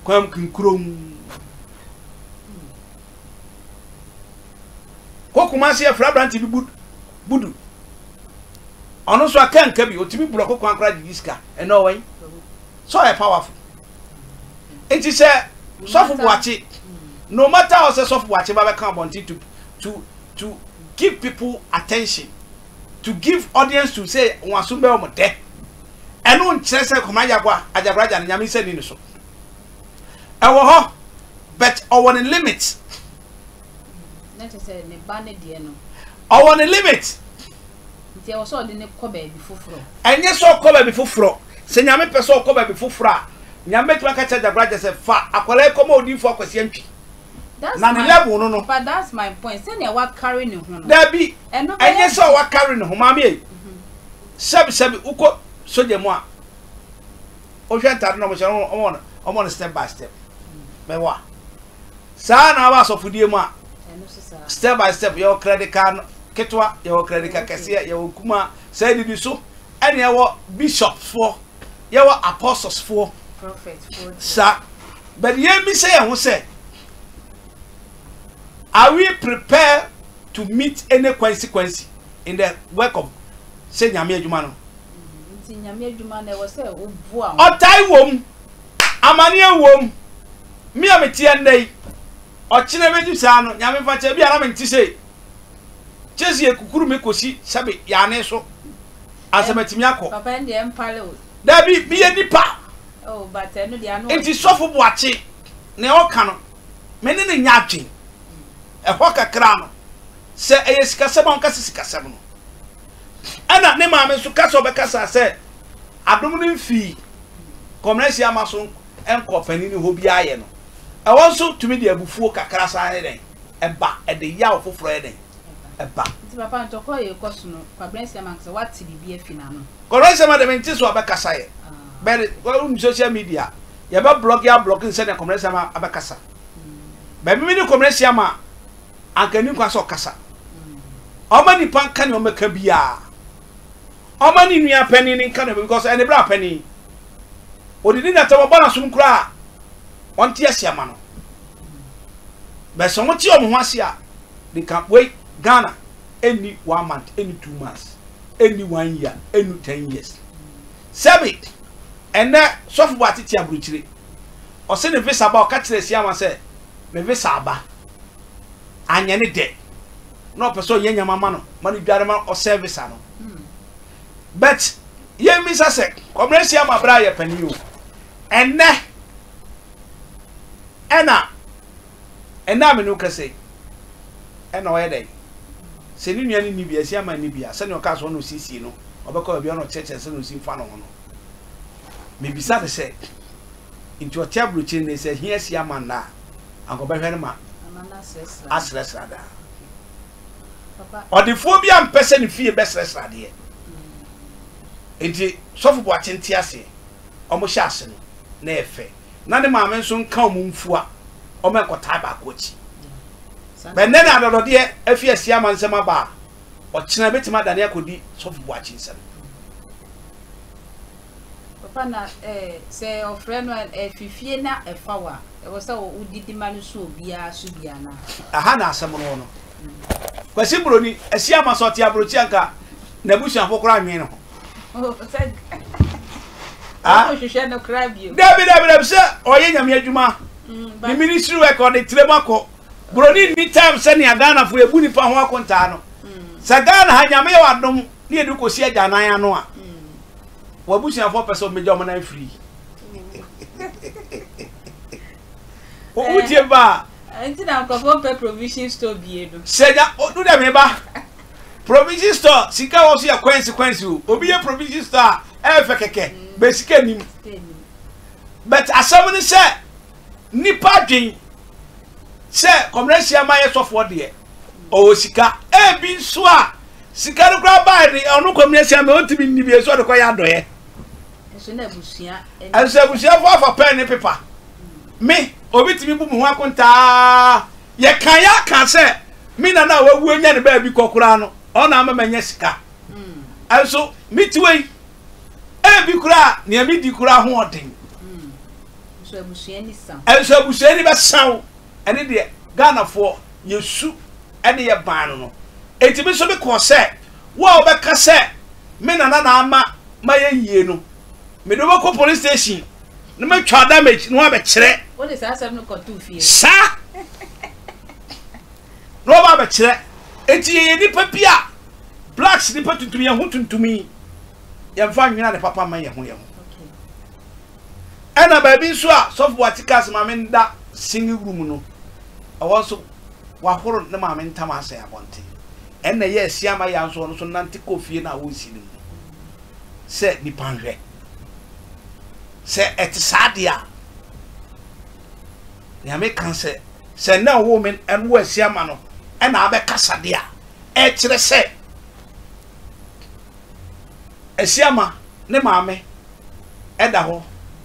kwan mu kinkurom. Kɔ Kumasi yɛfrɛ aberante bi Budu. Ɔno nso aka nka bi, ɔtumi blɔko kwan koraa gyegye sika. Ɛnɛ ɔwɔ yi. Sɛ ɔyɛ powerful. Nti sɛ Sɔfo Boakye, no matter how sɛ Sɔfo Boakye ba bɛka abɔnten to to to give people attention, to give audience to say wɔn asom bɛyɛ wɔn dɛ. Ɛno nkyerɛ sɛ Kwame Agyagwa, Agyagoraagya no Nyame nsa nni ne so. Ɛwɔ hɔ, but ɔwɔ ne limit. Na kyerɛ sɛ ne ba ne deɛ no. Ɔwɔ ne limit. Nti ɛwɔ sɛ ɔde ne kɔ baabi foforɔ. Ɛnyɛ sɛ ɔkɔ baabi foforɔ. Sɛ Nyame pɛ sɛ ɔkɔ baabi foforɔ a, Nyame bɛtumi aka kyerɛ Agyagoraagya sɛ, fa akwadaa yi kɔma Odiyifoɔ Akwasi Antwi. That's Na ne my level no no. But that's my point. Sɛnea wakari ne ho no. Dabi, Ɛno ɛnyɛ bɛyɛ sɛ den. wakari ne ho. Maame ei, sɛbi sɛbi wokɔ sogya mu a, wohwɛ ntade na wɔhyɛ no, wɔwɔ no, wɔwɔ no step by step. Mɛwɔ a. Saa na aba asɔfodie mu a, step by step, yɛwɔ clerical ketewa, yɛwɔ clerical kɛseɛ, yɛwɔ nkumaa, sɛ ɛdidi so, ɛne yɛwɔ bishops foɔ, yɛwɔ apostles foɔ. Sa, but yɛmmisa yɛn ho sɛ, are we prepared to meet any consequence in the work of sɛ Nyame adwuma no? Nti Nyame adwuma no ɛwɔ sɛ woboa ho. Ɔtae wɔ mu. Amaneɛ wom. Me a meteɛ nnɛ yi, ɔkyena bɛdu saa no, Nyame mfa nkyɛ, ebia na mente sei. Kyerɛ sɛ yɛkukuru me kɔsi sɛbe yɛane so ansa matumi akɔ. Papa ɛndeɛ ɛmpare o. Dabi, meyɛ nipa. Oh, but ɛno deɛ ano Nti Sɔfo Boakye, nea ɔka no, me ne no nyɛ adwen. Ɛhɔ kakra no, sɛ ɛyɛ sikasɛm a, ɔnka sɛ sikasɛm no. Ɛna ne maame nso ka sɛ ɔbɛkasa sɛ adom no mfii Kɔmrɛsi ama so nkɔ panin no hɔ biara yɛ no. Ɛhɔ nso tumi de abufuo kakra san yɛ dɛn? Ɛba. Ɛde yaw foforɔ yɛ dɛn? Ɛba. Nti papa ntɔkwa a yɛkɔ so no, Kwabena Asiamah ankasa wate biribi afi n'ano? Kwabena Asiamah deɛ mente so abɛkasa yɛ. But wonim social media, yɛbɛ blɔge ablɔge no sɛdeɛ Kwabena Asiamah abɛkasa. But me ne Kwabena Asiamah anka nni kwan sɛ ɔkasa. Ɔma nipa nka nea ɔmɛka biara. Ɔma ne nua panin no nka nea ɔbɛka because ɛne bra panin. Odidi n'atɛm ɔbɔ n'asom koraa a, ɔnte ase ama no. But sɛ wɔte wɔn ho ase a, they can wei Ghana ɛnni one month, ɛnni 2 months, ɛnni one year, ɛnnu 10 years. Sɛbi ɛnɛ Sɔfo Boakye te aburokyire. Ɔse ne visa ba, ɔka kyerɛ Asiama sɛ me visa aba. Anyɛ ne dɛ. Na ɔpɛ sɛ ɔyɛ nyama ma no, ma no dware ma ɔsɛ visa no. But yɛmmisa sɛ Kwabena Asiama berɛ a yɛ panin o. Ɛnɛ ɛna ɛnɛ a me ne wo kasa yi ɛna ɔyɛ dɛn? Sɛ ne nua no nni bi, Asiama nni bi a, sɛnea ɔkaa sɛ ɔna ɔsiesie no, ɔbɛkɔ baabi a ɔna ɔkyerɛkyerɛ sɛnea ɔsi mfa ne ho no. Mebisa no sɛ, nti ɔte aburokyire nnɛ sɛ hia Asiama nna a, anka ɔbɛhwɛ no ma asrɛsrɛ daa? Ɔdefoɔ bi ampɛ sɛ ne fie bɛsrɛsrɛ adeɛ. Nti Sɔfo Boakye nte aseɛ. Wɔhyɛ ase no, na ɛyɛ fɛ. Na ne maame nso nka wɔn mfua, wɔn nkɔtaa baako akyi. Bɛ nnɛ na adɔdɔdeɛ afi Asiama nsam aba a, ɔkyena ɛbɛtumi adane akɔdi Sɔfo Boakye nsam. Papa na eh, sɛ ɔfrɛ no a, ɛfi fie na ɛfa wo a, ɛwɔ sɛ wodidi ma no so obiara so bi anaa? Ɛha na asɛm no wɔ no. Kwasi Broni, Asiama sɛ ɔte aburokyi anka n'abusuafo koraa nnwen ne ho. Oh, sɛ ah? Ɔhwehwɛ no koraa bio. Dabi dabi dabi sɛ ɔyɛ nyame adwuma. Ne ministry work ɔde tire mu akɔ. Broni nni time sɛnea Ghanafo yɛbu nipa ho akontaa no. Sɛ Ghana ha nyame yɛ w'adom ne yɛde kɔsi agyanan ano a, w'abusuafoɔ pɛ sɛ wɔbɛgya wɔn nan firi. Wotie ba a. Nti na nkurɔfoɔ mpɛ provision store bie no. Sɛ nya o dɛ meba provision store sika wɔ so yɛ kwansi kwansi o. Obi yɛ provision store a ɛyɛ fɛ kɛkɛ bɛ sika nim. But asɛm ne sɛ nipa adwen sɛ kɔmrɛsia ma yɛ sɔfoɔ deɛ ɔwɔ sika. Ebi nso a sika no koraa baa ne ɔno kɔmrɛsia ma ɔntumi nni bi nso ɔde kɔyɛ adɔyɛ. Nso abusuafo afa pɛn ne pepa. Me, obi tumi bu me ho akontaa. Yɛka yɛ aka sɛ me nana a wawu anya ne baabi kɔ koraa no, ɔna ama manya sika. Nso me ti wei, ebi koraa nea medi koraa ho ɔden. Nso abusua ni bɛsa wo. Ɛne deɛ Ghanafoɔ yɛsu ɛne yɛ ban no no. Enti me nso mekɔɔ sɛ wo a wobɛka sɛ me nana na ama mayɛ yie no, mede wo bɛkɔ police station na matwa damage na woabɛkyerɛ. Wode saa asɛm no kɔtoo fie? Saa! Na wɔba abɛkyerɛ. Enti yɛyɛ nnipa bi a blacks nnipa tuntum yɛn ho tuntum yi yɛmfa nwene ade papa mma yɛn ho yɛn ho. Ɛna baabi nso a Sɔfo Boakye kaa sɛ maame nda single room no, ɛhɔ nso wahoro ne maame ntam asɛn abɔnten. Ɛna ɛyɛ Asiama ya nso ɔno nso nante kɔɔ fie no a wɔnsi no mu sɛ nipa nhwɛ. Sɛ ɛte saa deɛ a, nea meka sɛ sɛ nnɛ ɔwoo me ɛwo Asiama no ɛna abɛkasa deɛ a, ɛkyerɛ sɛ Asiama ne maame da hɔ,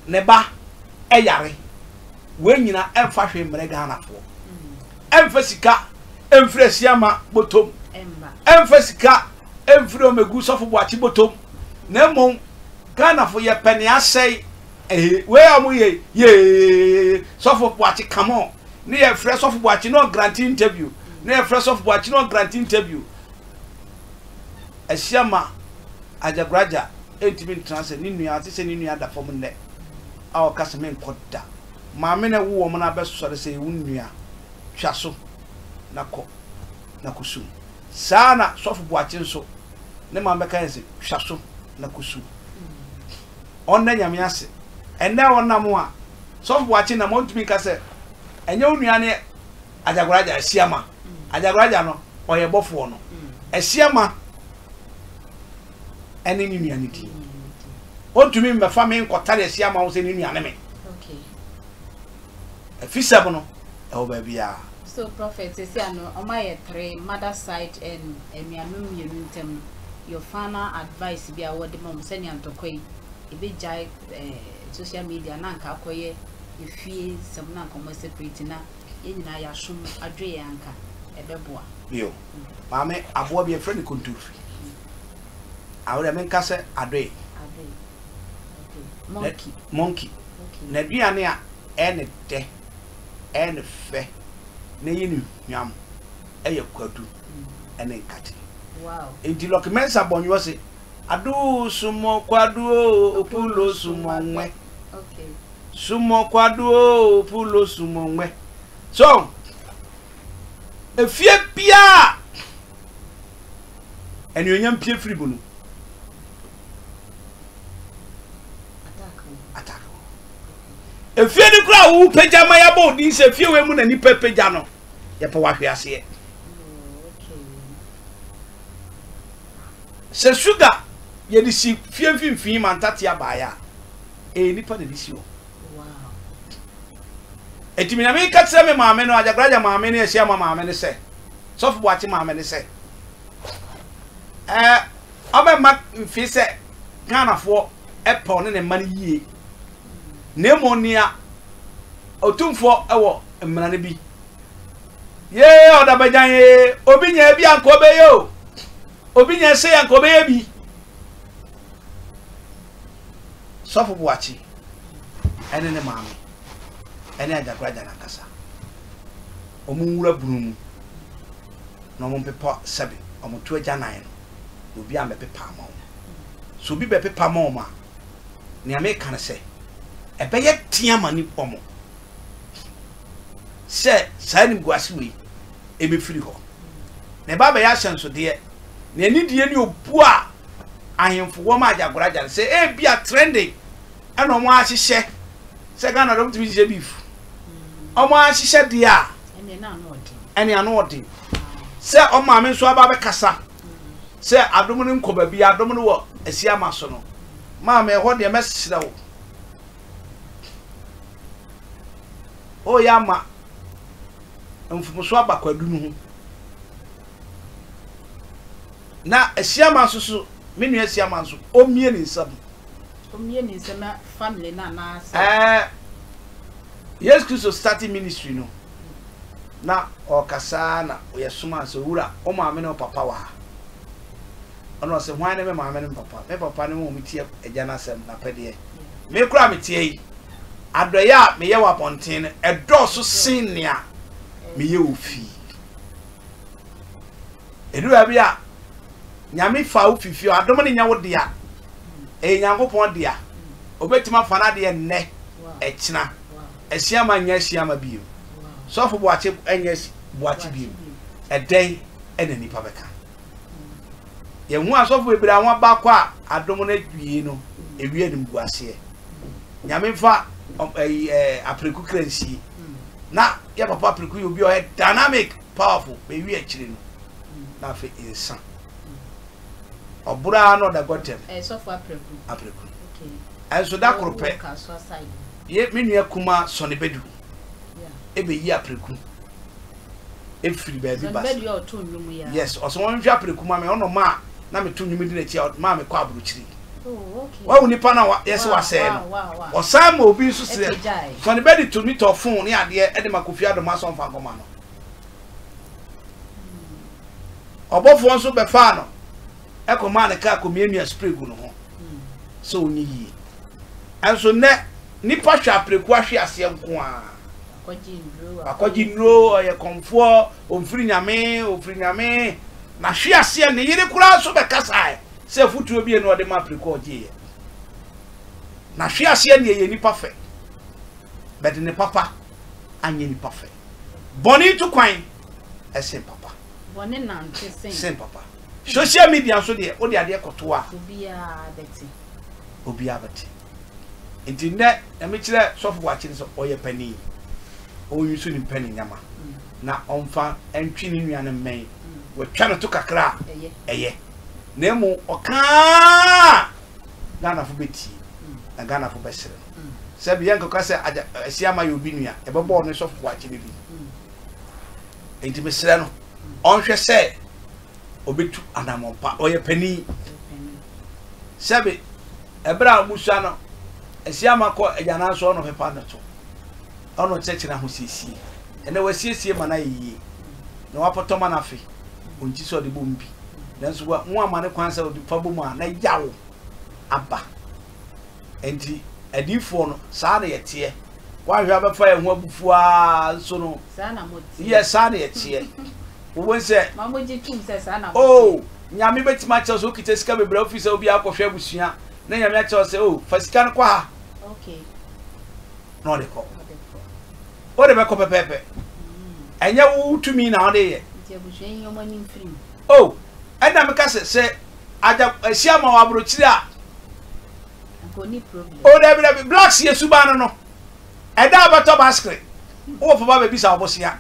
ne ba yare. Wei nyina ɛmfa hwee mmerɛ Ghanafoɔ. Ɛmfa sika ɛmfiri Asiama bɔtɔm. Ɛmfa sika ɛmfiri Omegu Sɔfo Boakye bɔtɔm. Na mmom Ghanafoɔ yɛpɛ nea asɛe. Ɛhe wei a wɔyɛ yi, yee Sɔfo Boakye come on. Ne yɛfrɛ Sɔfo Boakye na ɔgrante interview. Ne yɛfrɛ Sɔfo Boakye na ɔgrante interview. Asiama Agyagoragya ntumi ntena sɛ ne nua, ate sɛ ne nua da fam nnɛ. a ɔka sɛ menkɔ da. Maame na ɛwo wɔn no abɛsɔre sɛ wo nua, twa so na kɔ na kɔsum. Saa ara na Sɔfo Boakye nso, ne maame bɛka yɛn sɛ twa so na kɔsum. Ɔnna Nyame ase. Ɛnnɛ ɔnam a, Sɔfo Boakye nam a ɔntumi nka sɛ ɛnyɛ wo nua ne Agyagoraagya, Asiama. Agyagoraagya no, ɔyɛ bɔfoɔ no. Asiama ɛne ne nua no din. Ɔntumi mmɛfa me nkɔtare Asiama ho sɛ ne nua ne me. Afisɛm no, ɛwɔ baabiara. So prophet sɛsi ano ɔmo ayɛ tre mother side and anuanom mmienu ntɛm no your final advice bi a wɔde ma ɔmo sɛnea ntɔkwa yi ebegyae eh, social media na anka akɔyɛ efie nsɛm na anka ɔmo separate na yɛn nyinaa yɛasom adwe yɛn anka ɛbɛboa. Bio, maame aboa bi yɛfrɛ no kontofi. Awo deɛ menka sɛ adoe. Adoe. Okay. Monkey. Monkey. Okay. N'aduane a ɛyɛ ne dɛ, ɛyɛ ne fɛ, na ɛyi ne hwam yɛ kwadu ne nkate. Wow. Enti Lucky Mensah bɔ nnwom se, Ado sumɔ kwadu o, opulo sumɔ ŋmɛ. Okay. Sumɔ kwadu o, opulo sumɔ ŋmɛ. So, efie biara anuonyam pie firi mu no, attack wɔ. Efie no koraa a wopagya ma yɛabɔ wo din sɛ efie wei mu na nipa pagya no, yɛpɛ wahwe aseɛ. Sɛ sugar yɛde si fie mfimfini ma ntate abaeɛ a, ɛyɛ nipa na ɛde si hɔ. Enti me nyame ka kyerɛ me maame no, Agyakoragya maame ne Asiamah maame no sɛ, Sɔfo Boakye maame no sɛ, ɛɛ ɔbɛma mfe sɛ Ghanafoɔ pɛ ɔne ne mma no yie, na mmom nea Otumfoɔ wɔ mmara no bi. Yee ɔdabagyan ee, obi nya bi anka ɔbɛyɛ o, obi nya sei anka ɔbɛyɛ bi. Sɔfo Boakye ɛne ne maame ɛne Agyakoragya no ankasa, wɔn nwura bunu mu na wɔn mpepa sɛbe wɔn to agyanan no, na obi ammɛpepa ama wɔn. Sɛ obi bɛpepa ma wɔn a, nea meka ne sɛ, ɛbɛyɛ den ama ne wɔn sɛ saa animguase wei ɛbɛfiri hɔ. Na ɛba abɛyɛ ahyɛnsodeɛ, na anidie ne obuo a ahemfo wɔ ma Agyagoraagya no, sɛ ebia trending ɛna wɔn ahyehyɛ sɛ Ghana deɛ wɔtumi hyehyɛ beef, wɔn ahyehyɛ deɛ a, ɛne ano ɔden sɛ wɔn maame nso aba abɛkasa sɛ adom no nkɔ baabi, adom no wɔ Asiama so no, maame ɛhɔ deɛ mɛsrɛ wo, ɔyɛ ama mfomso aba kwadu no ho. Na Asiama nso so, me nua Asiama nso, ɔmmie ne nsam. Ɔmmie ne nsam na family no anaasɛ? Ɛɛ, Yesu Kristo starting ministry no, na ɔrekasa na yɛsomaa sɛ, Owura, wo maame ne wo papa wɔ ha. Ɛna ɔse, Hwan ne me maame ne me papa? Me papa ne wɔn a wɔtie Agya no asɛm, n'apɛdeɛ. Me koraa a meteɛ yi, adɔeɛ a meyɛ wɔ abɔnten no, ɛdɔɔso sen nea meyɛ wɔ fie. Ɛduru baabi a, Nyame fa wo fi fie, adom no nyɛ wo dea, ɛyɛ Nyankopɔn dea. Obɛtumi afa n'adeɛ nnɛ, ɛkyena. Asiama nyɛ Asiama bio. Sɔfo Boakye nyɛ Boakye bio. Ɛdɛn na nnipa bɛka? Yɛhu asɔfo bebree a wɔaba kɔ a adom no awie no, ewie animguaseɛ. Nyame mfa ɛyi ɛɛ apreku kra nsie. Na yɛ papa apreku yɛ obi a ɔyɛ dynamic, powerful, bɛwie akyire no na afei nsa. Ɔboro ara na ɔda gɔtɛm. Ɛyɛ sɔfo apreku. Apreku. Ɛnso da koro pɛ, yɛ me nua kuma Sɔne Badu ɛbɛyi apreku. Efiri baabi ba sa. Yes, ɔsɛ wɔn nhwɛ apreku ma me, ɔno maa na me to nnwom di n'akyi a maa me kɔ aburokyiri. Oh, Wahu nipa na yɛsɛ wasɛɛ no. Ɔsan ma obi nso srɛ. Sɔne bɛde tumi tɔ fon ne adeɛ ɛde ma Kofi Adoma sɛ ɔmfa nkɔma no. Ɔbɔfoɔ nso bɛfaa no ɛkɔmaa ne kaa kɔmiamia spray gu ne ho sɛ ɔnyɛ yie. Ɛnso nnɛ nipa hwɛ apreku ahwe aseɛ nko ara. Wakɔgye nnuro, ɔyɛ kɔmfoɔ, ɔmfiri Nyame, ɔfiri Nyame. Nahwe aseɛ, ne yere koraa nso bɛkasaɛ sɛ afutuo bi na ɔde ma Apriko ɔgyeeɛ. Nahwe aseɛ deɛ ɛyɛ nipa fɛ. But ne papa anyɛ nipa fɛ. Bɔne tu kwan sen papa. Bɔne nante sen. Sen papa. Social media nso deɛ, wode adeɛ kɔto a. Obiara bɛte. Obiara bɛte. Nti nnɛ, na mekyerɛ Sɔfo Boakye no sɛ ɔyɛ panin. Ɔnyi so ne mpanin nyama. Na ɔmfa ntwe ne nua no mmɛn. Watwa no to kakra a, ɛyɛ. Na mmom ɔkaa Ghanafo bɛtie. Na Ghanafo bɛsere no. Sɛbi yɛnkɔka sɛ agya Asiama yɛ obi nua, yɛbɛbɔ ɔno Sɔfo Boakye no din. Enti mesrɛ no, ɔnhwɛ sɛ ɔbɛtu anammɔn pa. Ɔyɛ panin. Sɛbe, ɛberɛ a wɔsua no, Asiama kɔ agyanan so ɔno pepa no to. Ɔno kyerɛkyerɛ ahosiesie. Ɛnɛ wasiesie ma no ayɛ yie. Na wapɔtɔ ma no afe. Ɔnkyi sɛ ɔde bom bi. Nanso wa, mo ama no kwan sɛ ɔde fa bom a, na yaw aba. Enti adiyifoɔ no, saa na yɛteɛ. Woanhwɛ a bɛfa yɛn ho abufuo ara nso no. Saa na moteɛ. Yɛ saa na yɛteɛ. Wobɛhu sɛ. Ma mogye tom sɛ saa na moteɛ. Oh, Nyame bɛtumi akyerɛ wo sɛ wokita sika bebree a wofiri sɛ obiara kɔhwɛ abusua na Nyame akyerɛ wo sɛ oh, fa sika no kɔ ha. Okay. Na ɔde kɔ. Wode bɛkɔ pɛpɛɛpɛ. Ɛnyɛ wo tumi na wode yɛ. Nti abusua yi wɔn ani mfiri mu. Oh, ɛna meka sɛ sɛ agya ahyia ma wɔ aburokyire a. Oh dabi dabi blacks yɛ suban no no ɛda a bɛtɔ baskere wowɔ fam abɛbisa wo bosea.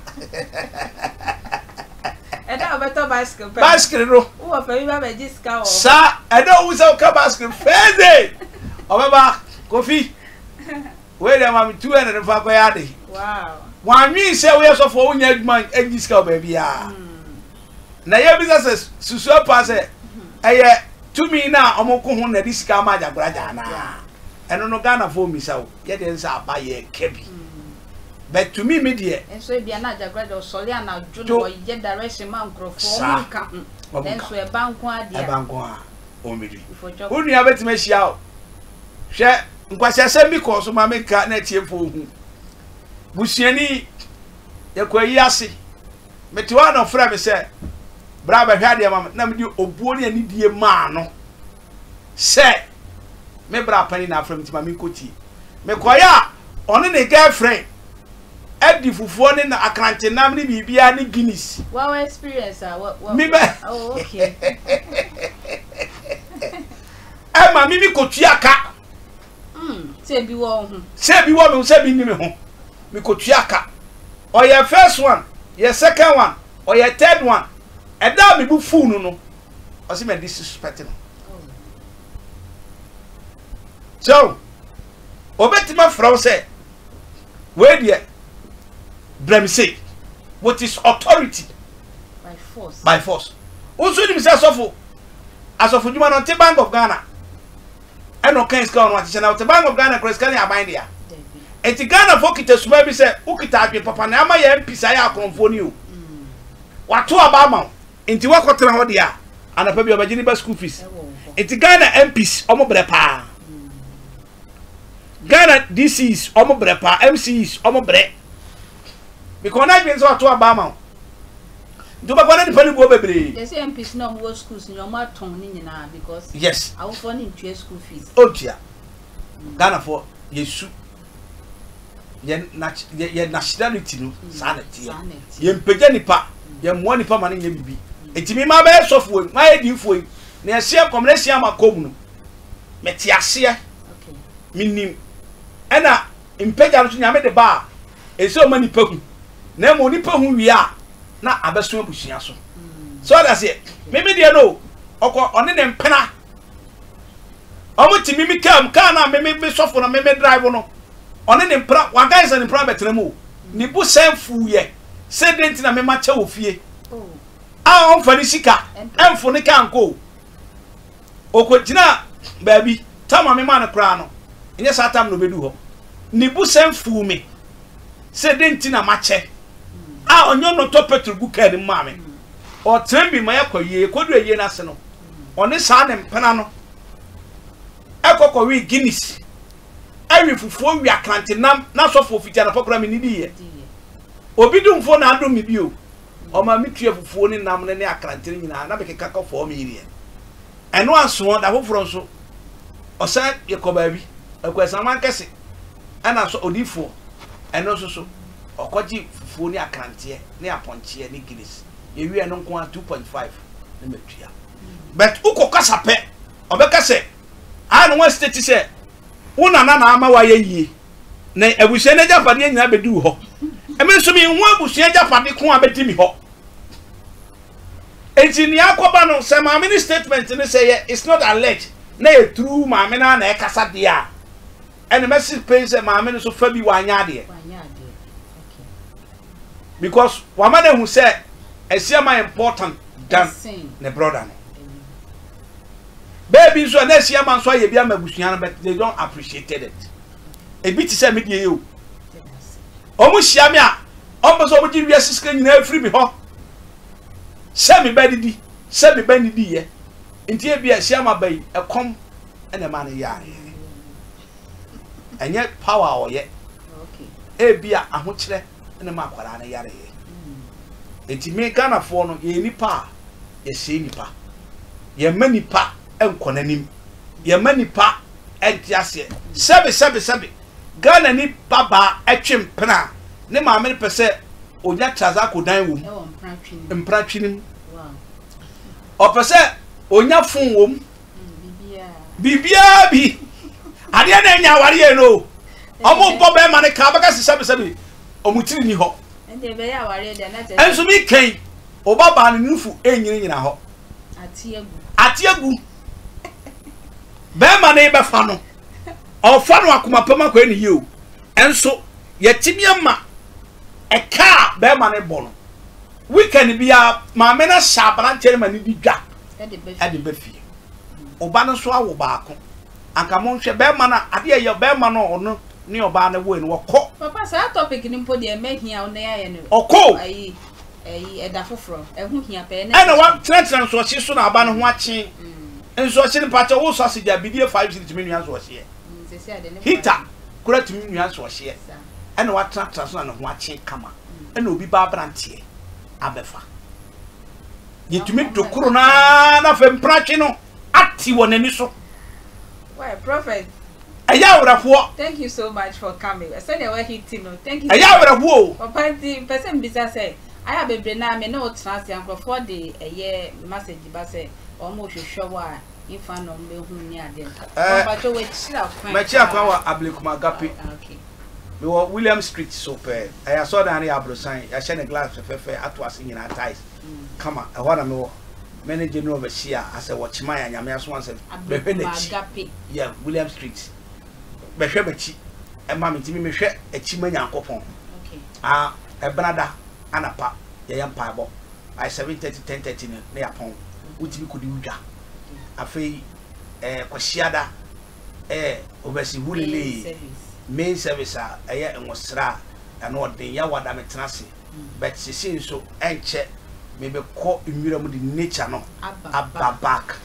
Ɛda a bɛtɔ bicycle pɛ. Bicycle no. Wowɔ fam bi ba bɛgye sika wɔ. Saa ɛda owu sɛ woka bicycle first day ɔbɛba kofi wei deɛ ma me 200 fa kɔyɛ ade. Wow. Wɔanwen sɛ woyɛ sɔfoɔ wonya adwuma ngye sika wɔ baabiara. Na yɛbisa sɛ susua paa sɛ ɛyɛ tumi no a wɔko ho na ɛde sika ama agyagoraagya anaa? Ɛno no Ghanafoɔ mmisa o, yɛ deɛ nsɛ aba yɛka bi. But to me me deɛ. Nso ebia na agyagoraagya ɔsɔre anadwo na ɔyɛ direction ma nkurɔfoɔ wɔn nka ho. Nanso ɛba nko ara deɛ. Ɛba nko ara wɔn bɛdi. Wo nua bɛtumi ahyia wo. Hwɛ nkwaseasɛm bi kɔɔ so ma menka na atiefoɔ hu. Busuani yɛkɔ ayi ase. Mete hɔ a na ɔfrɛ me sɛ, Bra bɛhwɛ adeɛ ma me. Na mede obuo ne anidie maa no sɛ me bra panin na afrɛ me nti ma menkɔtie. Mekɔeɛ a, ɔne ne girlfriend adi fufuo ne akrante nam ne biribiara ne Guinness. Wa wa experience a wa wa. Me bɛ. Oh okay. Ɛma me mi kɔtua ka. Mm, sɛ ebi wɔ wo ho. Sɛ ebi wɔ me ho, sɛ ebi nni me ho. Mekɔtua ka. Ɔyɛ first one, yɛ second one, ɔyɛ third one. Ɛda a me bo fuu no no, ɔse me disrespect no. So, obetumi afrɛ wo sɛ, wei deɛ, brɛ me sei, with his authority. By force. By force. Wo nso nim sɛ sɔfo, asɔfo dwuma no ɔnte Bank of Ghana. Ɛna ɔkan sika ɔno akyekyɛ na ɔte Bank of Ghana kura sika ne aban dea. Enti Ghana foɔ kita suma bi sɛ wo kita adwene papa na ama yɛn MPs ayɛ akorɔmfoɔ ni o. Wato aba ama wo nti wakɔ tena hɔ deɛ a anɔpa bi ɔbɛgye ne ba school fees. Nti Ghana MPs ɔmo brɛ paa. Ghana DCs ɔmo brɛ paa, MCs ɔmo brɛ. Because n'adwene sɛ wato aba ama wo. Nti wobɛkɔ na nipa no guo bebree. They say MPs na ɔmo wɔ schools ni ɔmo atɔn ne nyinaa because yes awofoɔ no ntua school fees. Ɔntua. Ghanafoɔ yɛsu yɛ yɛ nationality no saa na ɛteɛ. Yɛmpagya nipa, yɛmmoa nipa ma no nyɛ biribi. Nti me ma bɛyɛ sɔfoɔ yi, ma yɛ diifoɔ yi, na yɛseɛ nkɔm na ɛsia ama kɔm no. Mete aseɛ, menim. Ɛna mpagya no so Nyame de ba a, ɛsɛ ɔma nipa hu. Na mmom nipa hu wie a, na abɛso abusua so. So ɔda aseɛ, meme deɛ no, ɔkɔ ɔne ne mpena. Ɔmo te mimi kaa mu, kaa no a meme me sɔfo no meme drive no, ɔne ne mpena, wagan sɛ ne mpena bɛtena mu o. Ne bo sɛn fuuyɛ sɛ dɛn nti na mema kyɛ wɔ fie a ɔmfa ne sika ɛmfo ne kaa nkɔ o. Ɔkɔgyinaa baabi, tam a memaa no koraa no, ɛnyɛ saa tam na ɔbɛdu hɔ. Ne bo sɛn fuu me sɛ dɛn nti na makyɛ a ɔnyɛ ɔno tɔ petrol gu kaa no mu maa me. Ɔtena bi ma yɛkɔ ayie, yɛkɔdu ayie no ase no, ɔne saa ne mpena no ɛkɔ kɔwee Guinness, ɛwe fufuo, we akrante nam, na asɔfoɔ fiti anɔpa koraa mennidiiɛ. Obi domfoɔ na adom me bio. Ɔma metua fufuo ne nam no ne akrante no nyinaa na mekeka kɔ 4 million. Ɛno ansoɔ, da foforɔ nso, ɔsan yɛkɔ baabi, Akuasaman kɛse, ɛna so odiyifoɔ. Ɛno nso so, ɔkɔgye fufuo ne akranteɛ ne apɔnkyeɛ ne Guinness. Yɛwie ɛno nko ara 2.5 na matua. But wokɔ kasa pɛ, ɔbɛka sɛ, ah na wɔn state sɛ wo nana na ama wayɛ yie na abusua no agyapadeɛ nyinaa bɛdi wo hɔ. Ɛmi nso menhu abusua agyapade ko a bɛdi me hɔ. Enti nea akɔba no sɛ maame no statement no sɛ yɛ it's not alleged na yɛ true maame no ara na ɛkasa deɛ a ɛna mɛsi pɛn sɛ maame no so fa bi wanyɛ adeɛ because wama no ahu sɛ Asiama important than ne brother no. Baabi nso a na Asiama nso ayɛ bi ama abusua no but they don't appreciate it. Ebi te sɛ me deɛ yi o. Wɔn hyia me a wɔn pɛ sɛ wɔn gye wiase sika nyinaa firi me hɔ sɛ me ba didi sɛ me ba nidi yɛ nti ebi a Asiama ba yi ɛkɔm ɛna ɛma no yareɛ ɛnyɛ power a ɔyɛ ebi a ahokyerɛ ɛna ɛma akwadaa no yareɛ nti me Ghanafoɔ no yɛyɛ nipa a yɛsɛe nipa yɛmma nipa nkɔ n'anim yɛmma nipa nte aseɛ sɛbe sɛbe sɛbe Ghana ni babaa ɛtwe mpena a ne maame no pɛ sɛ onya trazaco dan wɔ mu mpena twenim ɔpɛ sɛ onya fon wɔ mu biribiara bi adeɛ na ɛnya aware yɛ no ɔmo bɔ bɛrima no ka bɛka sɛ sɛbesɛbe ɔmo tiri ni hɔ ɛnso mi kɛn ɔba baa no nufu ɛnyina nyina hɔ ate agu bɛrima no bɛfa no ɔfa no akoma pam akɔyɛ ne yie o ɛnso yɛtumi ama ɛka a bɛrima no bɔ no weekend biara maame no ahyɛ aberanteɛ no ma no di dwa ɛde ba fie ɔba no nso awo baako anka monhwɛ bɛrima no adeɛ yɛ bɛrima no ɔno ne ɔbaa no woe no wɔkɔ. Papa saa topic no mpo deɛ mɛhia wo na yɛayɛ no. Ɔkɔ o. Ayi ɛyi ɛda foforɔ ɛho hia pɛɛ. Ɛna wa tenatena nsoɔhye so na aba no ho akye nsoɔhye no mpakyɛ wo sɔ ase gya bidie 5 cedi tumi nua nsoɔhyeɛ heater kora tumi nua nsoɔhyeɛ ɛna wa tenatena so na ne ho akye kama ɛna obi ba abranteɛ abɛfa yɛtumi dokoro naa na afei mpratwe no ate wɔ n'ani so. Why prophet Ɛyɛ awerɛhoɔ. Thank you so much for coming. Sɛdeɛ wahiti no. Thank you. Ɛyɛ awerɛhoɔ o. Papa nti mpɛ sɛ mbisa sɛ ayɛ a bebree naa me ne wo tena ase a nkurɔfoɔ de ɛyɛ message ba sɛ wɔn rehwehwɛ wo a nfa na wɔn bɛhu ne adeɛ no. Ɛɛ Mpakyɛ wakyiri akwan. Makyiri akwan wɔ Ablekuma Agape. Ah, okay. Mewɔ William Street so pɛɛ. Ɛyɛ asɔredan no yɛ aborosan. Yɛahyɛ no glass fɛfɛɛfɛ ato ase nyinaa tiles kama. Ɛhɔ na mewɔ. Me ne General bɛhyia asɛ wɔkyeman a Nyame asoma sɛ bɛhwɛ n'akyi. Yeah, William Street. Bɛhwɛ m'akyi ɛma me nti me mehwɛ akyi ma Nyankopɔn. Ah, ɛbenada anapa yɛyɛ mpaebɔ. By 7:30, 10:30 no na yɛapɔn. Wotumi kɔdi wo dwa. Afei eh, Kwasiada eh, Obasi Hulele main service a ɛyɛ nwosra a ɛno ɔden yawada metena ase. But sesei nso ɛnkyɛ mebɛkɔ nwura mu de nature no aba back.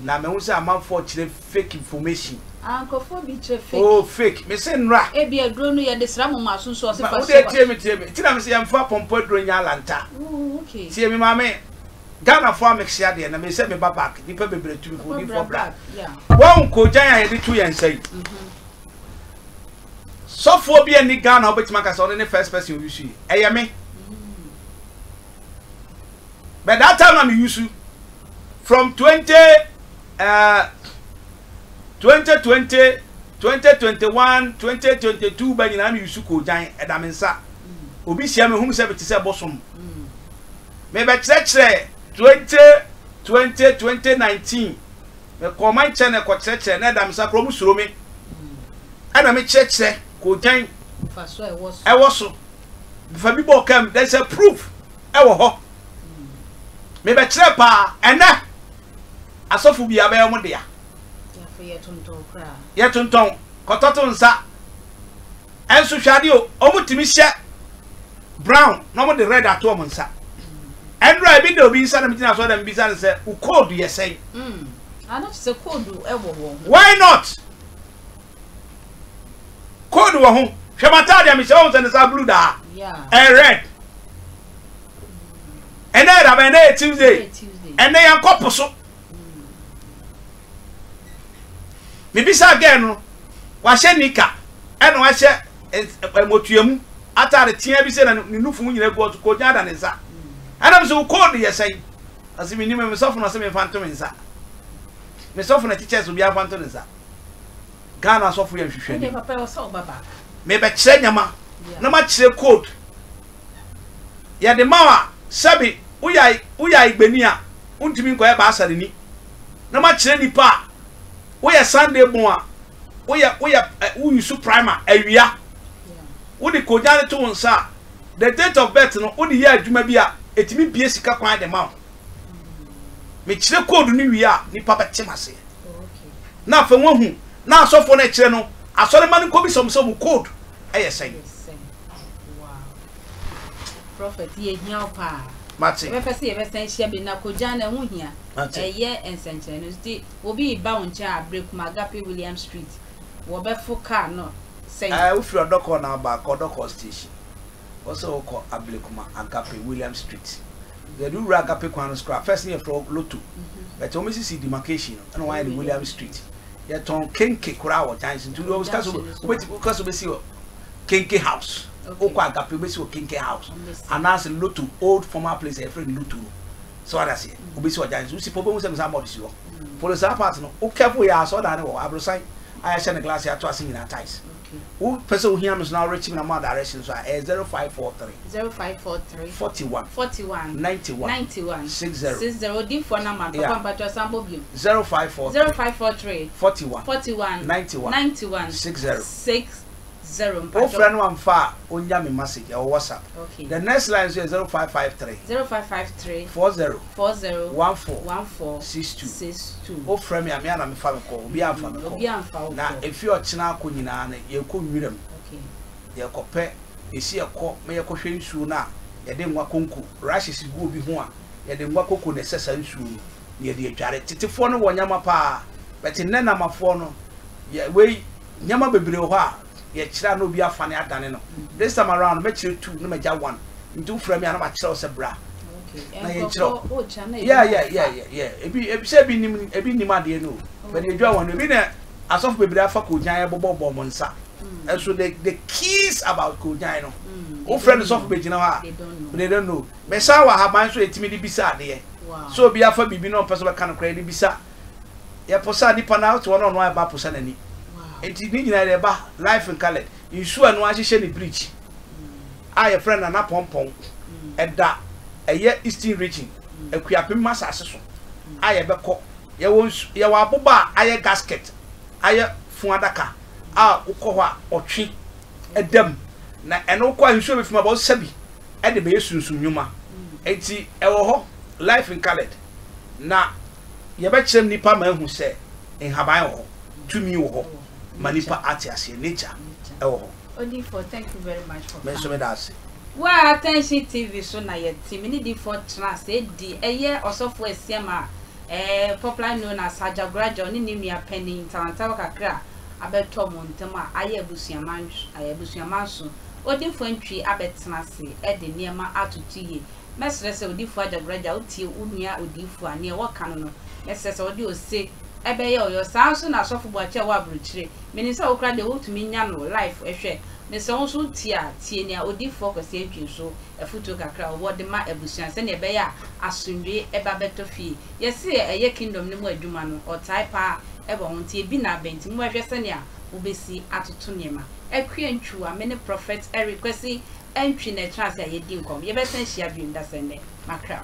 Na mahu sɛ amanfoɔ kyerɛ fake information. Ah nkurɔfoɔ bi kyerɛ fake. Oh fake. Mese nnora. Ebi aduro no yɛde sra mo aso nso ɔse fa hyɛ wa. Tie me tie me. Nti na mese yɛmfa pɔmpɔ aduro nyɛ alanta. Ooh okay. Tie me maame. Ghanafoɔ amix adeɛ na mese meba back. Nipa bebree tumi kɔ odifoɔ bra. Wahu koogyan a yɛde to yɛn nsa yi. Sɔfoɔ bi nni Ghana a wobɛtumi aka sɛ ɔno ne first person ɔyusu yi. Ɛyɛ me. But that time na me yusu from 20 uh, 2020 2021 2022 ba nyinaa me yusu koogyan ɛda me nsa. Obi hyia me hum sɛ mete sɛ bosom. Mebɛkyerɛkyerɛ 2020 2019 Mekɔɔ man nkyɛn kɔkyerɛkyerɛ na ɛda me nsa koraa wɔsuro me. Ɛna mekyerɛkyerɛ koogyan ɛwɔ so. Fa bi bɔɔ kam there's a proof ɛwɔ hɔ. Mebɛkyerɛ paa ɛnɛ asɔfo bi abɛyɛ wɔn dea. Yɛtontɔn kɔtɔto nsa. Ɛnso hwɛ adeɛ o, wɔn tumi hyɛ brown na wɔn de red ato wɔn nsa. Ɛnura ebi da obi nsa na mi gyina so na mi bisa no sɛ, wo code yɛ sɛn? Mm. Ano kyerɛ sɛ code ɛwɔ wɔn ho. Why not? Code wɔ ho. Hwɛ m'ataade a mehyɛ wɔn sɛ ne sa blue daa. Ɛyɛ red. Ɛnɛ yɛ dabɛn, ɛnɛ yɛ Tuesday. Ɛnɛ yɛn kɔ po so. Mebisa girl no, wahyɛ nika ɛna wahyɛ mmotuamu. Atade tea bi sɛ na ne nufu ho nyinaa gu hɔ so, koogyan da ne nsa. Ɛna mise, Wo code yɛ sɛn? Ɔse, Mennim, me sɔfo na ɔse memfa nto me nsa. Me sɔfo na ɛkyekyɛɛ sɛ obiara mfa nto ne nsa. Ghana asɔfo yɛ nhwehwɛnim. Mebɛkyerɛ nyama na makyerɛ code. Yɛde ma wo a, sɛbe woyɛ woyɛ Ayigbeni a, wontumi nkɔyɛ Baasareni. Na makyerɛ nipa a, woyɛ Sunday born a, woyɛ woyɛ ɛ wo use primer awia. Wode koogyan no to wo nsa a, the date of birth no wode yɛ adwuma bi a, ɛtumi bue sika kwan de ma wo. Mekyerɛ code no wie a, nipa bɛte m'aseɛ. Na afei wɔahu, na asɔfoɔ no ɛkyerɛ no, asɔremma no nkɔbisa wɔn sɛ wɔn code ɛyɛ sɛn. Prophet, yɛhia wo paa. Mate. Yɛbɛpɛ sɛ yɛbɛsan hyia bi na kogyan no ɛho hia. Mate. Ɛyɛ nsɛnkyerɛnne nti obi reba wo nkyɛn a Brekum Agape William Street wɔbɛfo car no sɛn? Ɛɛ wofiri Ɔdɔkɔɔ na aba a, kɔ Ɔdɔkɔɔ station. Wɔ sɛ wokɔ Ablekuma Agape William Street. Yɛde wo wura Agape kwan no so koraa, first no yɛfrɛ hɔ Lotto. But wɔn sisi demarcation no, ɛna wɔayɛ no William Street. Yɛtɔn kenke koraa wɔ junction nti wode woka sɛ wobɛti woka sɛ wobɛsi wɔ Kenke House. Wokɔ Agape wobɛsi wɔ Kenke House. Anaasɛ Lotto, old former place a yɛfrɛ no Lotto no. So wate aseɛ? Wobɛsi wɔ junction. Wosi pɛ wobɛhu sɛ me signboard si hɔ. Follow saa part no. Wo careful yɛ a asɔredan no wɔ hɔ, aborosan a yɛahyɛ no glass yɛato ase nyinaa tiles. Wo pɛ sɛ wo hia me so na wo reach me na ma direction so a ɛyɛ 0543. 0543. 41. 41. 91. 91. 60. 60 Odiifoɔ number no papa mpakyɛw san bɔ bio. 0543. 0543. 41. 41. 91. 91. 60. 60 Wo mpakyɛw. frɛ no amfa a onya me message ɛwɔ WhatsApp. Okay. The next line nso yɛ 0553. 0553. 40. 40. 14. 14. 62. 62. Wo frɛ me a me ara na me fa me kɔ obiara nfa me kɔ. Obiara nfa wo kɔ. Na efi ɔkyena akɔ nyinaa no yɛkɔ nwura mu. Okay. Yɛkɔ pɛ esi yɛkɔ ma yɛkɔ hwɛ nsuo no a yɛde ngwa konko rashes gu obi ho a yɛde ngwa koko na ɛsɛ saa nsuo no na yɛde adware. Tetefoɔ no wɔ nyama paa but nnɛ namafoɔ no yɛ wei nneɛma bebree wɔ hɔ a yɛkyerɛ a na obi afane adane no. This time around no mɛkyerɛ two na magya one nti wofrɛ me a na makyerɛ wo sɛ bra na yɛnkyerɛ wo. Yeah yeah yeah yeah yeah ebi ebi sɛ ebi nim ebi nim adeɛ no o but yɛdwa wɔn no ebi na asɔfo bebree afa koogyan ɛbobɔ bɔ wɔn nsa ɛso the the keys about koogyan no wofrɛ no sɔfo bɛgyina hɔ a they don't know. Mesan wɔ ahaban nso a yɛtumi de bisa adeɛ sɛ obi afa biribi na ɔmpɛ sɛ ɔbɛka no koraa yɛde bisa. Yɛposa nipa no a wote hɔ na ɔno ayɛ ba posa n'ani. Nti ne nyinaa yɛde ba life in coloured. Nsuo a ɛno ahyehyɛ ne bridge a yɛfrɛ no Nana Pɔmpɔn ɛda ɛyɛ Eastern region Akuapem asase so a yɛbɛkɔ. Yɛwɔ nsu yɛwɔ aboba a ayɛ gasket ayɛ fun adaka a wokɔ hɔ a ɔtwe ɛda mu na ɛno wokɔ a nsuo bɛfi mu aba wosa bi de bɛyɛ sunsum nnwuma. Enti ɛwɔ hɔ, life in coloured, na yɛbɛkyerɛ nnipa ma ahu sɛ nhaban wɔ hɔ, tumi wɔ hɔ ma nnipa ate aseɛ, nature ɛwɔ hɔ. Odifoɔ thank you very much for Me nso coming. meda ase. Waa Attention TV so na yɛte, me ne difoɔ tena ase di ɛyɛ Ɔsɔfoɔ Asiam a ɛɛ popularly known as Agyagoragya ɔne ne nua panin ntawantawa kakra a abɛtɔ wɔn ntam a ayɛ abusuaman abusuamanso Odifo Antwi abɛtena ase de nneɛma atoto yie. Mɛsrɛ sɛ Odifo Agyagoragya wotie wo nua odiyifo a, neɛ wɔka no no, mɛsrɛ sɛ wode ose bɛyɛ ɔyɔ. Saa ara nso na Asɔfo Boakye a ɛwɔ aburokyire, menim sɛ wo koraa deɛ wotumi nya no live hwɛ. Mesrɛ wo nso wotie a, tie nea Odiyifoɔ Kwasi Antwi nso afutuo kakra a ɔwɔ de ma abusua sɛdeɛ ɛbɛyɛ a asomdwoeɛ ba bɛtɔ fie. Yɛse ɛyɛ Kingdom no mu adwuma no, ɔtae paa wɔ ho nti ebi na abɛn nti momɛhwɛ sɛnea wobɛsi atoto nneɛma. Akua Ntwiwa, me ne Prophet Eric Kwasi Antwi na ɛtena ase a yɛdi nkɔmmɔ. Yɛbɛsan ahyia bio dasɛn nnɛ. Makra.